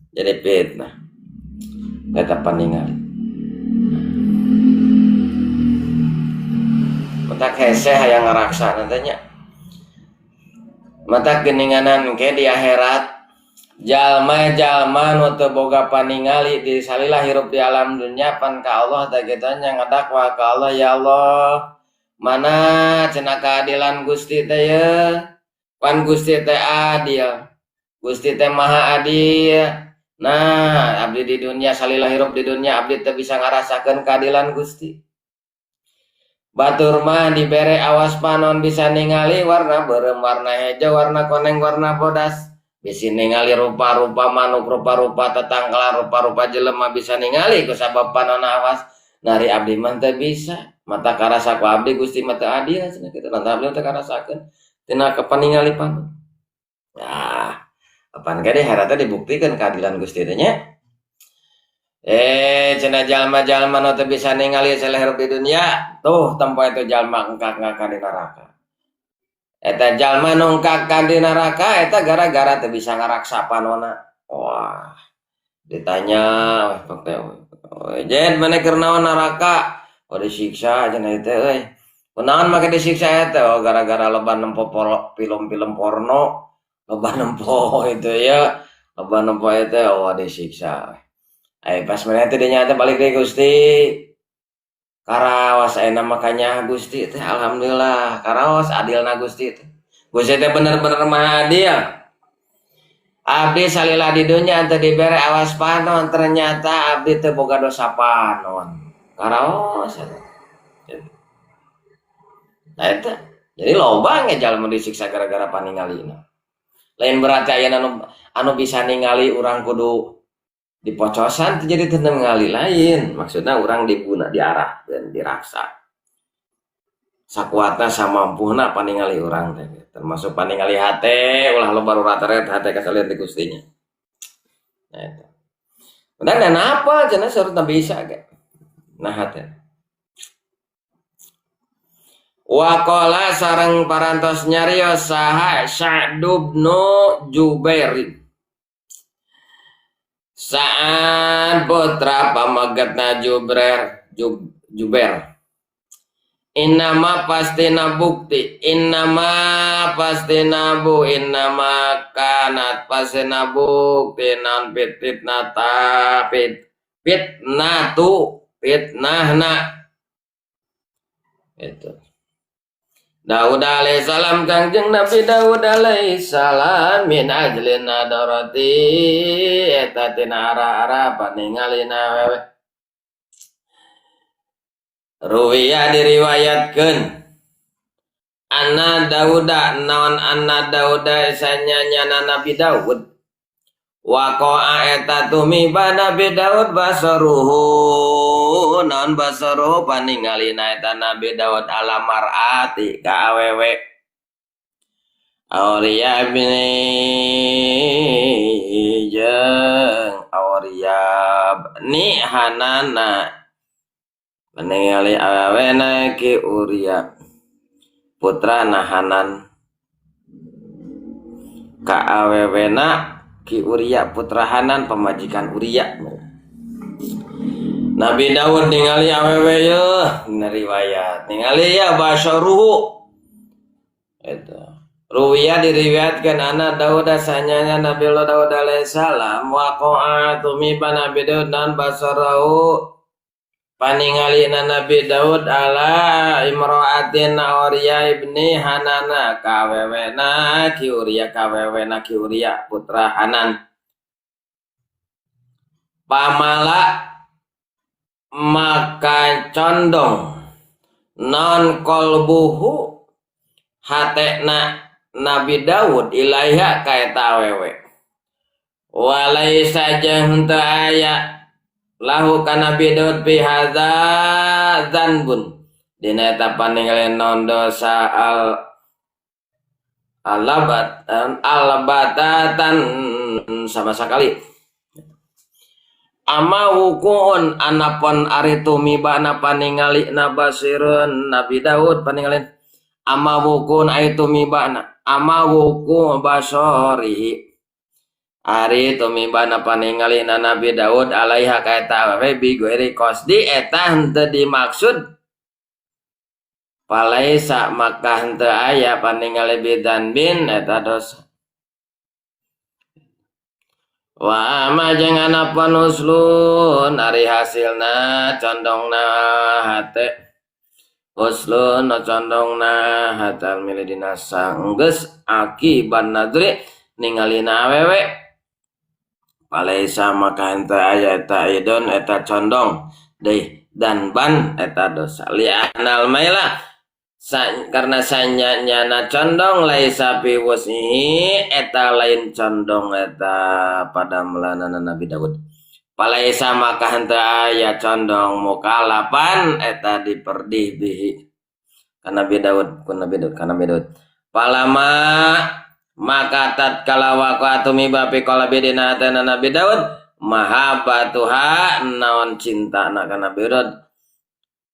Jadi fitnah. Eta paningali. Matak hese hayang ngaraksa teh nya. Matak geuninganan ke di akhirat jalma-jalma nu teu boga paningali di salilah hirup di alam dunia pan ka Allah teh kitu nya ngadakwah ka Allah ya Allah mana cenah keadilan Gusti teh ye pan Gusti teh adil Gusti teh maha adil. Nah abdi di dunia salilah hirup di dunia abdi teh bisa ngarasakeun keadilan Gusti. Batur mah dibere awas panon bisa ningali warna beureum warna hejo warna koneng warna bodas. Bisa ningali rupa-rupa manuk, rupa-rupa tetangkala, rupa-rupa jelema bisa ningali ku sabab panona awas. Nari abdi mah teu bisa. Mata karasa ku abdi Gusti mah teu adil cenah kitu. Lantaran abdi teu karasakeun tina kapaningali panon. Nah, apan ge harata dibuktikan keadilan Gusti teh nya. Cenah jalma-jalma nu teu bisa ningali saleh di dunia, tuh tempo itu jalma engkak-engkakan di neraka. Eta jalma nu engkakan di neraka eta gara-gara teu bisa ngaraksa panona. Wah, ditanya weh teh, "Jen maneh keur naon neraka?" Oh disiksa cenah teh euy. Kunaon make disiksa eta? Oh gara-gara loba nempo film-film porno, loba nempo itu ya, loba nempo eta oh disiksa. Pas maneh teh dinya teh balik deui Gusti. Karaos ayeuna makanya Gusti teh alhamdulillah karaos adilna Gusti teh. Gusti teh bener-bener maha adil. Abdi salila di dunya teu dibere awas panon ternyata abdi teu boga dosa panon. Karaos eta. Nah eta. Jadi loba ge jalma disiksa gara-gara paningalina. Lain berarti aya anu bisa ningali urang kudu Dipocosan teh jadi teu ningali lain, maksudna urang diguna diarahkeun, diraksa. Sakuatna samampuhna paningali urang teh, termasuk paningali hate ulah loba rurataret hate kasalian ti Gusti nya. Nah eta. Dan apa cenah saur Nabi Isa ge. Nah hate. Waqala sareng parantos nyarios saha Sa'd bin Jubair. Sa'ad putra pamegetna Jubair. Innama pastina bukti, innama pastina bu, innama kanat pastina bukti non fitnata fitnatu fitnahna. Itu. Daud alaihissalam Kangjeng Nabi Daud alaihissalam min ajli nadarati eta tina ara-ara paningalina wewe. Ruwiya diriwayatkeun anna Dauda naon anna Dauda sanyanyana Nabi Daud waqa'a eta tumiba Nabi Daud basaruhu naon basaruhu paningalina eta Nabi Daud ala mar'ati ka awewe Auria bin jeung Auria ni Hanana ningali awewena ki Uria putra Hanan ka awewena ki Uria putra Hanan pamajikan Uria. Nabi Daud ningali awewe yeuh dina riwayat ningali ya basyaruhu eta ruwiya diriwayatkeun anna Daud sanyanya Nabi Allah Daud alaihissalam waqa'a tumiba Nabi Daud nan basarahu paningalina Nabi Daud ala imra'atin Uria ibni Hanana kawewena ki Uria kawewena ki Uria putra Hanan pamala maka condong non kolbuhu hatena Nabi Daud ilaiha ka eta awewe walaisa jeung henteu aya lahu ka Nabi Daud fi hadza dzanbun dina eta paningalin non dosa al alabat albatatan sama sekali ama wukuun anapon ari tumibana paningali nabasirun Nabi Daud paningalin ama wukun ari tumibana ama wuku basori ari tumibana paningalina Nabi Daud alaiha ka eta awewe bi ghairi qasdi eta henteu dimaksud palaisa maka henteu aya paningali bidzanbin eta dosa wa ama jeung anapun uslun ari hasilna condongna hate uslun condongna hate milih dina sanggeus akiban nadri ningalina awewe palaisa maka henteu aya eta idon eta condong deui dan ban eta dosa li'anal maila karena sanyanyana condong laisa fi wasihi eta lain condong eta pada melanana Nabi Daud palaisa maka henteu aya condong mukalapan eta diperdih bihi ka Nabi Daud ku Nabi Daud ka Nabi Daud palama maka tatkala waqa'atu miba fi qalbi dina hatena Nabi Daud mahabbatuha naon cintana ka Nabi Daud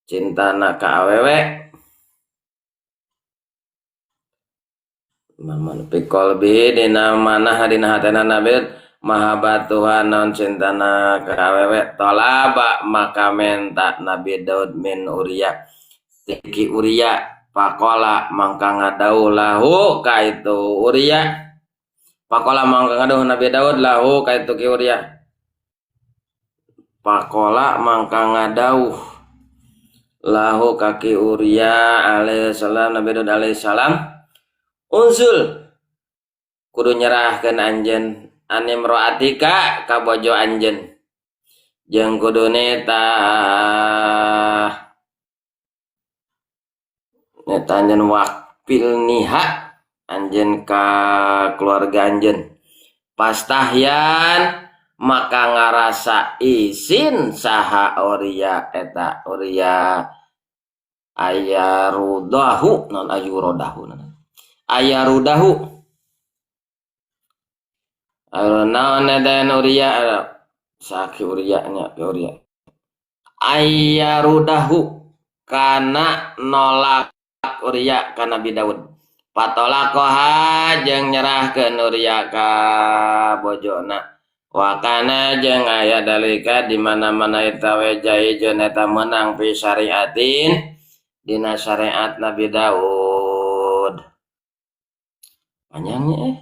cintana ka awewe maman fi qalbi dina manah dina hatena Nabi Daud mahabbatuha naon cintana ka awewe talaba maka menta Nabi Daud min Uria tiki Uria pakola mangka ngadau lahu ka itu Uria pakola mangka ngadau Nabi Daud lahu ka itu ki Uria pakola mangka ngadau lahu ka ki Uria alaihissalam Nabi Daud alaihissalam unzul kudu nyerahkeun anjeun animroatika ka bojo anjeun jeung kudu neta neta anjeun wakil niha anjeun ka keluarga anjeun pastahyan Maka ngarasa isin saha Uria eta Uria ayarudahu non ayurodahu ayarudahu naon eta Uria saki Uria nya Uria ayarudahu kana nolak Uria ka Nabi Daud patolakoha jeung nyerahkeun Uria ka bojona. Wakana jeung aya dalika di mana-mana eta we jaijun eta meunang fi syariatin dina syariat Nabi Daud. Panjangnya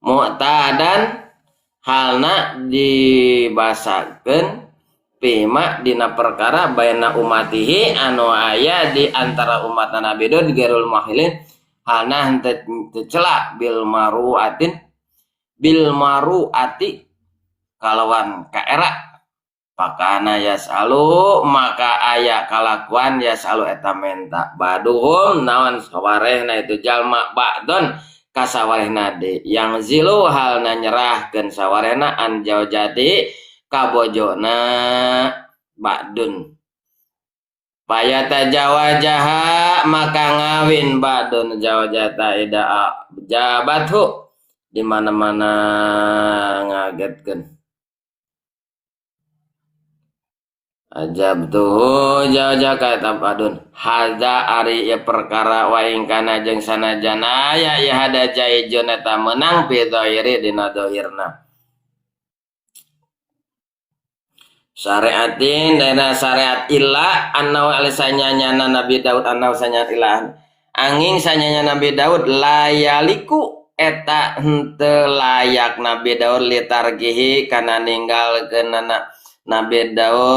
mu'tadan halna dibasakeun pima dina perkara baina umatihi anu aya di antara umat Nabi Daud gairul muahilin halna henteu celak bil maruatin bil maruati kalawan kaera pakana yasalu maka aya kalakuan yasalu eta menta baduhum naon sawarehna itu jalma ba'don kasawarehna de yang zilu halna nyerahkeun sawarehna an jaujati ka bojona ba'dun payata jawajaha maka ngawin ba'dun jawajata ida jabathu di mana-mana ngagetkeun ajab tuh jauh-jauh ka eta padun hadza ari ieu perkara wa ing kana jeung sanajan aya ieu hada jaijun eta meunang fi dhahiri dina dhahirna syariatin dina syariat illa anna alisanyanya Nabi Daud anna sanya illa angin sanyanya Nabi Daud layaliku eta henteu layak Nabi Daud litargihi kana ninggalkeunana Nabi Daud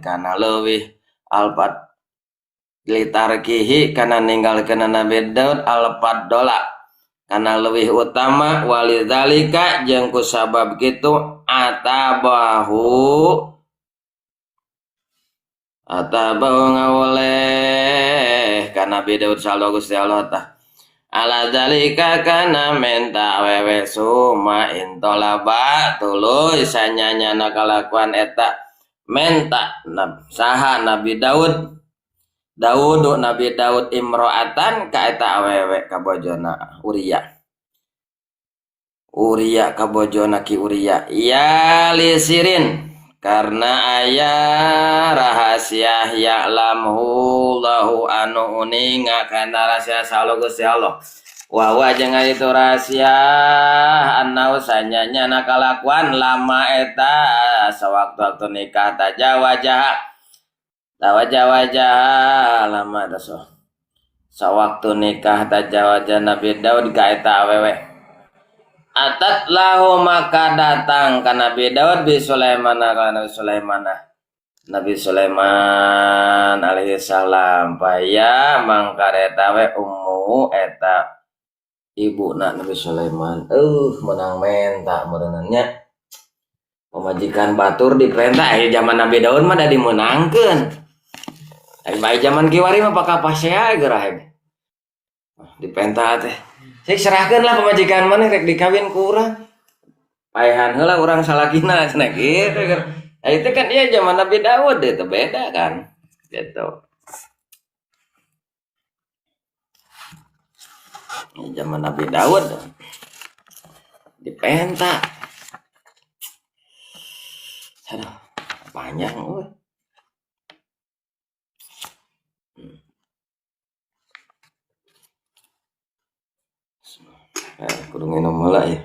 kana leuwih alfat litargihi kana ninggalkeunana Nabi Daud alfat dola kana leuwih utama walidzalika jeung kusabab kitu atabahu atabahu ngawoleh kana Nabi Daud sallallahu Gusti Allah tah ala dzalika kana menta awewe suma intolaba tuluy sanyanyana kalakuan eta menta saha Nabi Daud Daud Nabi Daud imro'atan ka eta awewe ka bojona Uria Uria ka bojona ki Uria ya lisirin karena aya rahasia ya'lamhu lahu anu uninga kana rahasia sallallahu Gusti Allah wa wa jeung itu rahasia annau sanyanya na kalakuan lama eta sawaktu-waktu nikah tajawajah tawajah lama eta so sawaktu nikah tajawajah Nabi Daud ka eta awewe atat lahu maka datang ka Nabi Daud bi Sulaiman ka Nabi Sulaiman Nabi Sulaiman alaihi salam paya mangkareta we ummu eta ibuna Nabi Sulaiman menang menta meureunnya pamajikan batur diperintah zaman Nabi Daud mah da dimeunangkeun bae zaman kiwari mah pakapasea geurah diperintah teh sik serahkeun lah pamajikan maneh rek dikawin ku urang. Paehan heula urang salakina cenah kitu. Nah, itu kan iya zaman Nabi Daud itu beda kan. Gitu. Ini zaman Nabi Daud dipenta. Aduh, panjang euy. Kudu nginum heula ya.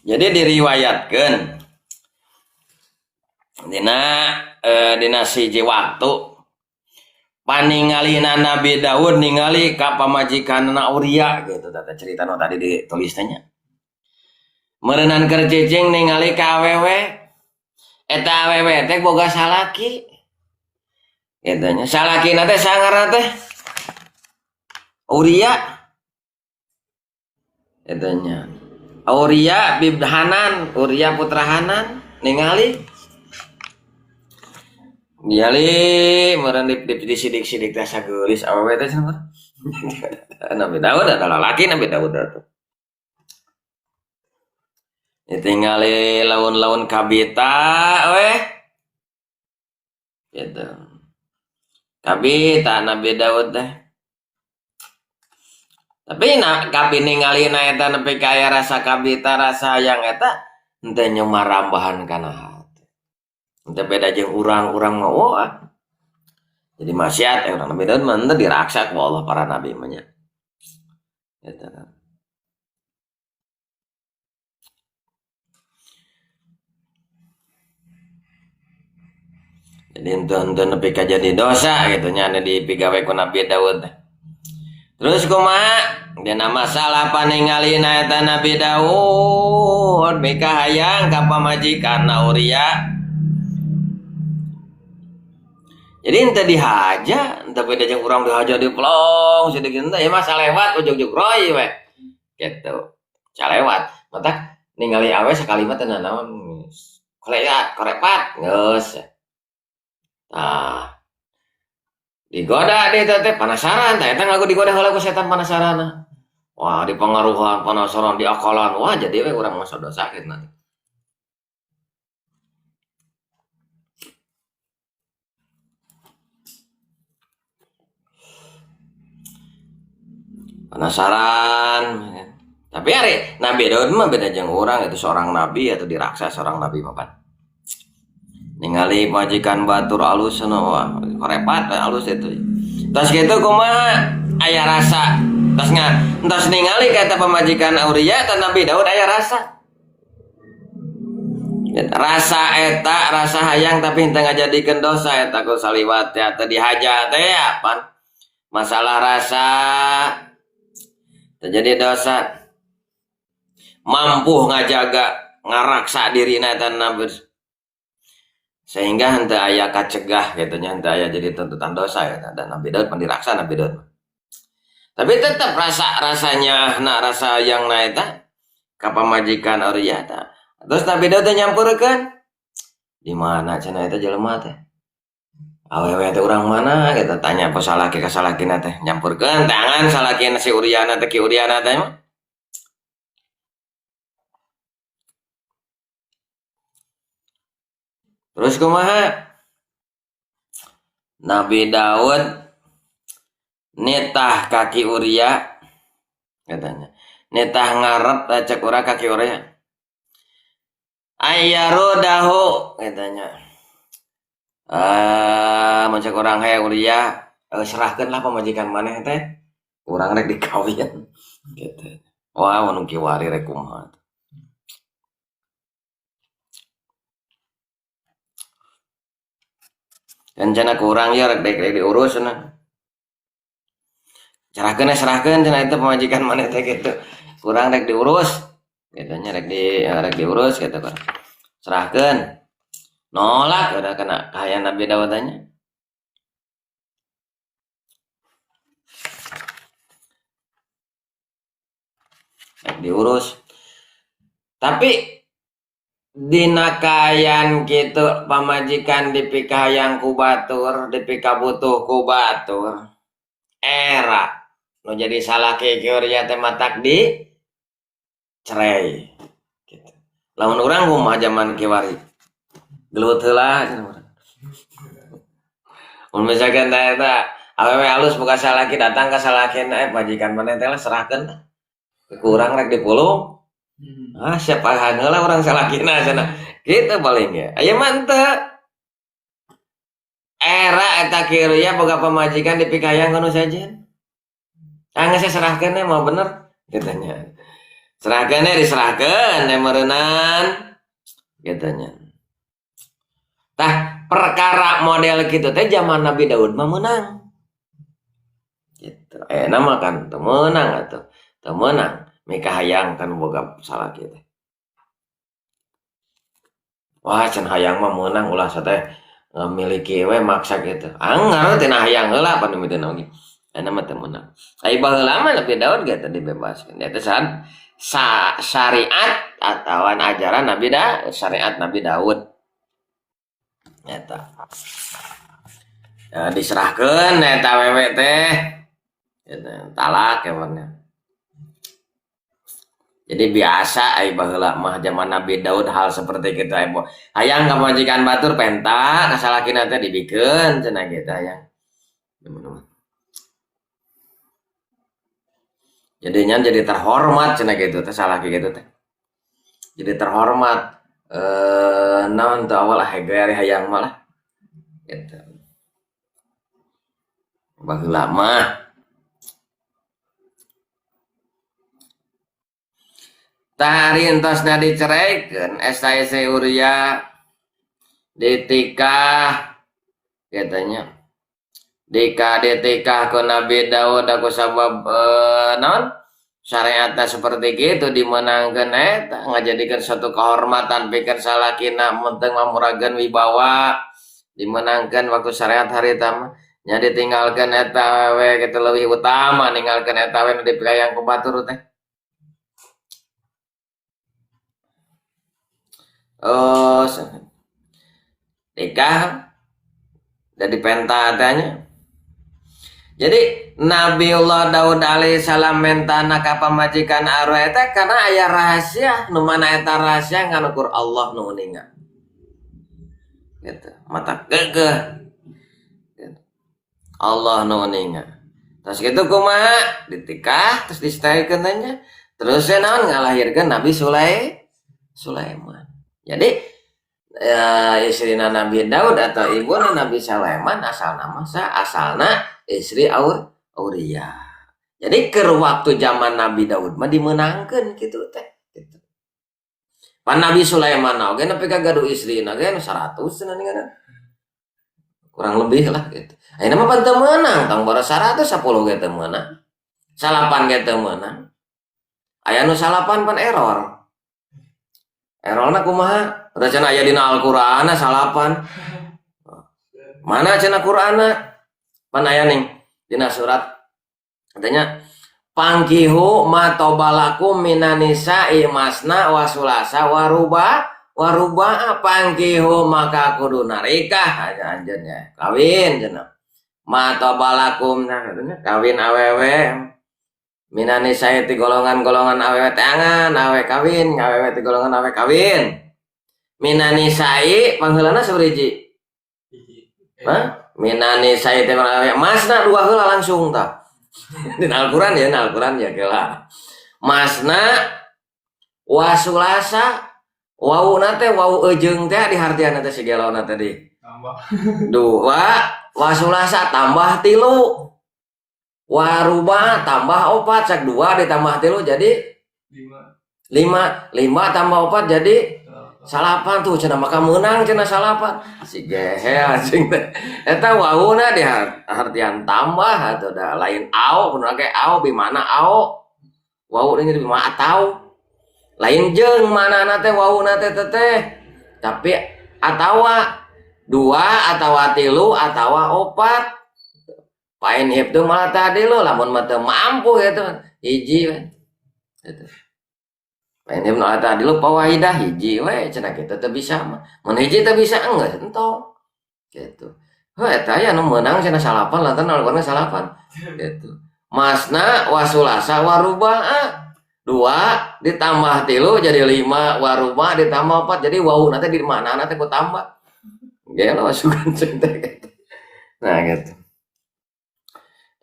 Jadi diriwayatkeun dina dina siji waktu paningalina Nabi Daud ningali ka pamajikanna Uria gitu tata cerita nu tadi ditulis teh nya. Meureunan keur cicing ningali ka awewe eta awewe teh boga salaki kitu nya salakina teh sangarna teh Uria kitu nya Uria bib Hanan Uria putra Hanan ningali ningali meureun di sidik-sidik teh sageulis awewe teh cenah Nabi Daud adalah laki Nabi Daud itu. Ditinggali laun-laun kabita weh. Gitu. Kabita Nabi Daud teh. Tapi na kabi ningalina eta nepi ka aya rasa kabita rasa hayang eta henteu nyumarambahan kana hate. Henteu beda jeung urang-urang mah wah. Jadi maksiat urang Nabi Daud mah henteu diraksa ku Allah para nabi mah nya. Gitu. Jadi henteu nepi ka jadi dosa gitu nya anu dipigawe ku Nabi Daud. Terus kumaha? Dina masalah paningalina eta Nabi Daud mika hayang ka pamajikanna Uria. Jadi henteu dihaja, henteu beda jeung urang dihaja dipelong sedikit henteu ieu mah salewat ujug-ujug roy we. Gitu. Salewat. Matak ningali awe sakali mah teu nanaon. Koleat, korepat geus. Tah. Digoda deui teh penasaran, tah eta ngaku digoda heula ku setan penasaran. Wah, dipengaruhan, penasaran, diakalan. Wah, jadi we urang mah dosa kitu nanti. Penasaran. Tapi ari Nabi Daud mah beda jeung urang, itu seorang nabi atau diraksa seorang nabi mah pan. Ningali majikan batur alus cenah, wah korepat alus itu. Tos kitu kumaha aya rasa. Tos entos ningali ka eta pamajikan Uria eta Nabi Daud aya rasa. Rasa eta rasa hayang tapi henteu ngajadikeun dosa eta ku saliwat teh atau dihaja teh pan. Masalah rasa terjadi dosa. Mampu ngajaga ngaraksa dirina eta Nabi. Sehingga henteu aya kacegah gitu nya, henteu aya jadi tuntutan dosa ya. Dan Nabi Daud pan diraksa Nabi Daud. Tapi tetap rasa rasanya na rasa yang na eta ka pamajikan Uria eta. Terus Nabi Daud teh nyampurkeun. Di mana cenah eta jelema teh? Awewe teh urang mana gitu tanya apa salaki ka salakina teh nyampurkeun tangan salakina si Uriana teh ki Uriana teh mah. Terus kumaha? Nabi Daud nitah kaki Uria katanya. Nitah ngarep cek urang kaki Uria. Ayarudahu katanya. Mun cek urang he Uria, serahkeun lah pamajikan maneh teh. Urang rek dikawin gitu. Wah, mun kiwari rek kumaha. Rencana kurang ya rek rek diurus cenah. Serahkeun serahkeun cenah itu pamajikan maneh teh gitu. Kurang rek diurus. Katanya rek di rek diurus gitu kan. Serahkeun. Nolak udah kena kahayang Nabi Daud tanya. Rek diurus. Tapi dina kayan kitu pamajikan dipikahayang ku batur, dipikabutuh ku batur. Era nu jadi salaki kieu ria teh matak di cerai gitu. Lamun urang kumaha zaman kiwari? Gelut heula cenah urang. Mun misalkan teh eta awewe alus boga salaki datang ka salakina majikan maneh teh lah serahkeun tah. Ku urang rek dipulung. Ah, siapa heula urang salakina cenah. Kitu paling ge. Aya mah henteu. Era eta kieu ya boga pamajikan dipikayang ku nu sejen. Ah geus serahkeun mah bener kitu nya. Serahkeun diserahkeun teh meureunan kitu nya. Tah perkara model kitu teh zaman Nabi Daud mah meunang. Gitu. Ayeuna mah kan teu meunang atuh. Teu meunang mikahayang kan boga salaki teh. Wah, cenah hayang mah meunang ulah sateh miliki we maksa kitu. Anggar tina hayang heula pan mimiti oge. Ayeuna mah teu meunang. Ai baheula mah Nabi Daud ge teh dibebaskeun. Eta syariat atawa ajaran Nabi Daud, syariat Nabi Daud. Eta. Ya, diserahkeun eta awewe teh. Gitu, talak emangnya. Jadi biasa ai baheula mah zaman Nabi Daud hal seperti kitu aya hayang ka pamajikan batur penta ka salakina teh dibikeun cenah kitu hayang. Jadinya jadi terhormat cenah kitu teh salaki kitu teh. Jadi terhormat naon teu awal hege ari hayang mah lah. Gitu. Baheula mah tah ari entosna diceraikeun eta istri Uria ditikah kitu nya. Ditikah ku Nabi Daud ku sabab naon syariatna seperti kitu dimeunangkeun eta ngajadikeun suatu kehormatan pikeun salakina mun teu mamurageun wibawa dimeunangkeun waktu syariat harita mah nya ditinggalkeun eta we kitu leuwih utama ninggalkeun eta we nu dipikayang ku batur teh. Oh, nikah jadi pentatanya. Jadi Nabiullah Daud alaihissalam mentana ka pamajikan arwah eta karena aya rahasia, nu mana eta rahasia nganukur Allah nu uninga. Gitu, mata geugeuh. Gitu. Allah nu uninga. Terus gitu kumaha? Ditikah terus disetelkeun nya. Terus naon ngalahirkeun Nabi Sulaiman. Jadi ya, istrina Nabi Daud atau ibuna Nabi Sulaiman asalna masa asalna istri Auria. Jadi ke waktu zaman Nabi Daud mah dimenangkeun kitu teh gitu. Pan Nabi Sulaiman oge nepi ka gaduh istrina ge 100 cenah ningan. Kurang lebih lah gitu. Ayeuna mah pan teu meunang tong boro 110 ge teu meunang. 8 ge teu meunang. Aya nu 8 pan error. Errorna kumaha? Udah cenah aya dina Al-Qur'anna 8. Mana cenah Qur'anna? Pan aya ning dina surat katanya pangkihu ma tobalakum minan nisa'i masna wa sulasa wa ruba wa ruba pangkihu maka kudu narikah aja anjeun nya kawin cenah ma tobalakum nah katanya kawin awewe minan nisa'i ti golongan-golongan awewe teangan awe kawin awewe ti golongan awe kawin minan nisa'i pangheulana sabariji hah minan nisa'i ti golongan awe masna dua heula langsung tah. Dina Al-Qur'an ya, Al-Qur'an ya kela. Masna wasulasa wawuna teh wawu ejeung teh dihartianna teh sigelona tadi. Tambah. Dua wasulasa tambah tilu. Waruba tambah opat cak dua ditambah tilu jadi 5. 5 tambah opat jadi 8 tuh cenah maka meunang cenah 8. Si gehel anjing teh. Eta wawuna dihartian tambah atuh da lain au kudu ge au bi mana au. Wawu ini di mana atau lain jeung manana teh wawuna teh teh. Tapi atawa dua atawa tilu atawa opat. Pain hip tuh malah tadi lo lamun mah teu mampu gitu hiji we. Gitu. Pain hip malah tadi lo pawahidah hiji we cenah kitu teu bisa mah. Mun hiji teu bisa enggeus entong. Gitu. Heuh eta aya nu meunang cenah 8 lantaran Al-Qur'an 8. Gitu. Masna wasulasa warubaa. 2 ditambah tilu jadi 5 waruba ditambah 4 jadi wau nanti di mana nanti ku tambah. Gelo sugan ceng teh gitu. Nah gitu.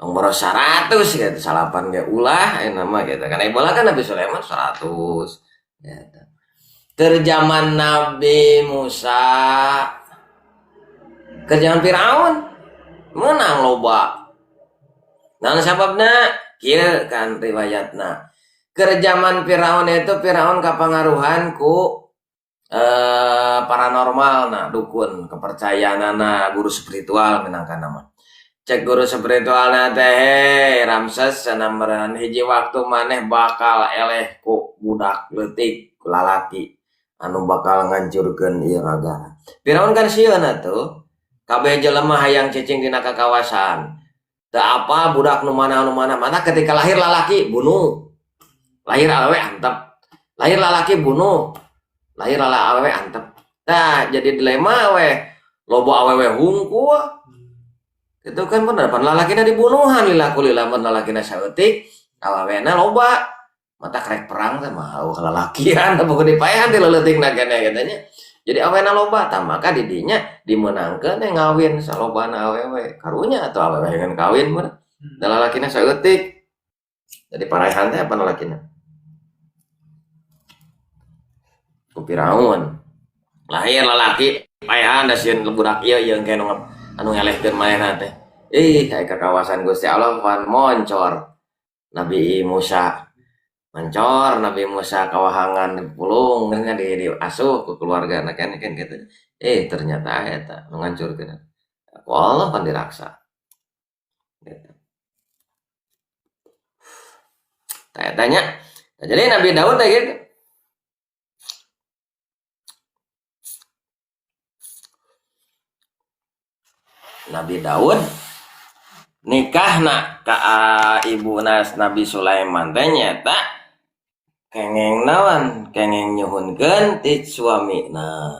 Nomor 100 gitu, 8 ge ulah ayeuna mah gitu. Karena ibalah kan Nabi Sulaiman 100 gitu. Keur zaman Nabi Musa, keur zaman Firaun menang loba. Nah sababna kieu kan riwayatna. Keur zaman Firaun itu Firaun kapangaruhan ku paranormal nah dukun kepercayaanana guru spiritual minangka nama. Cek guru spiritualna teh Ramses cenah meureun hiji waktu maneh bakal eleh ku budak leutik ku lalaki anu bakal ngancurkeun ieu nagara. Firaun kan sieun atuh kabeh jelema hayang cicing dina kakawasan. Teu apa budak nu mana nu mana mana ketika lahir lalaki bunuh. Lahir awewe antep. Lahir lalaki bunuh. Lahir awewe antep. Tah jadi dilema we. Loba awewe hungkul. Itu kan bener pan lalakina dibunuhan lila kulila mun lalakina saeutik awewena loba. Mata krek perang teh mah eueuh lalakian buku dipaehan ti leuletikna keneh kitu nya. Jadi awena loba tah maka di dinya dimeunangkeun teh ngawin salobana awewe. Karunya atuh awewe ngan kawin mah. Da lalakina saeutik. Jadi paraehan teh apa lalakina? Ku Firaun. Lahir lalaki paehan da sieun budak ieu ieu engke anu ngelehkeun manehna teh. Ih, aya ka kawasan Gusti Allah pan moncor. Nabi Musa mancor, Nabi Musa kawahangan pulung nya di asuh ku keluargana kan kan kitu. Ternyata eta nu ngancurkeun. Ku Allah pan diraksa. Gitu. Tah eta nya. Jadi Nabi Daud teh gitu. Nabi Daud nikahna ka ibuna Nabi Sulaiman teh nyaeta kengeng naon kengeng nyuhunkeun ti suamina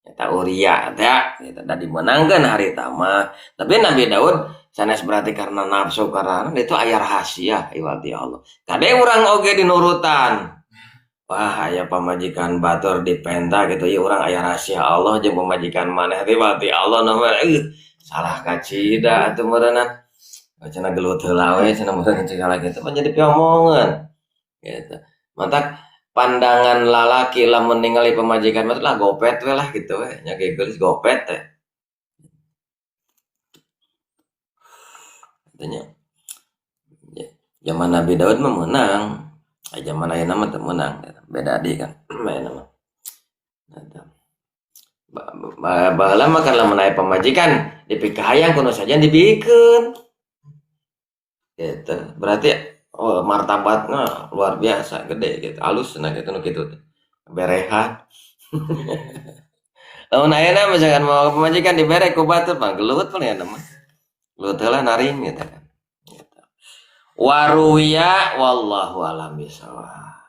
eta Uria teh gitu da dimeunangkeun harita mah. Tapi Nabi Daud sanes berarti karena nafsu karena itu aya rahasia iwati Allah. Kade urang oge dinurutan. Wah aya pamajikan batur dipenta gitu ieu urang aya rahasia Allah jeung pamajikan maneh teh iwati Allah nu mah salah kacida atuh meureunna. Cenah gelut heula we cenah meureun segala kitu mah jadi piomongeun. Gitu. Mantak pandangan lalaki lamun ningali pamajikan mah lah gopet we lah gitu we nya ge geulis gopet teh. Katanya. Zaman Nabi Daud mah meunang. Zaman ayeuna mah teu meunang, beda deui kan ayeuna mah. Baheula mah kan lamun aya pamajikan dipikahayang kudu saja dibikeun. Gitu. Berarti oh, martabatna luar biasa gede gitu. Alus nah gitu nu kitu teh. Berehan. Lamun ayeuna misalkan mau pamajikan dibere ku batur mah gelut paling ayeuna mah. Gelut heula naring gitu kan. Gitu. Waruwiya wallahu alam bisawab.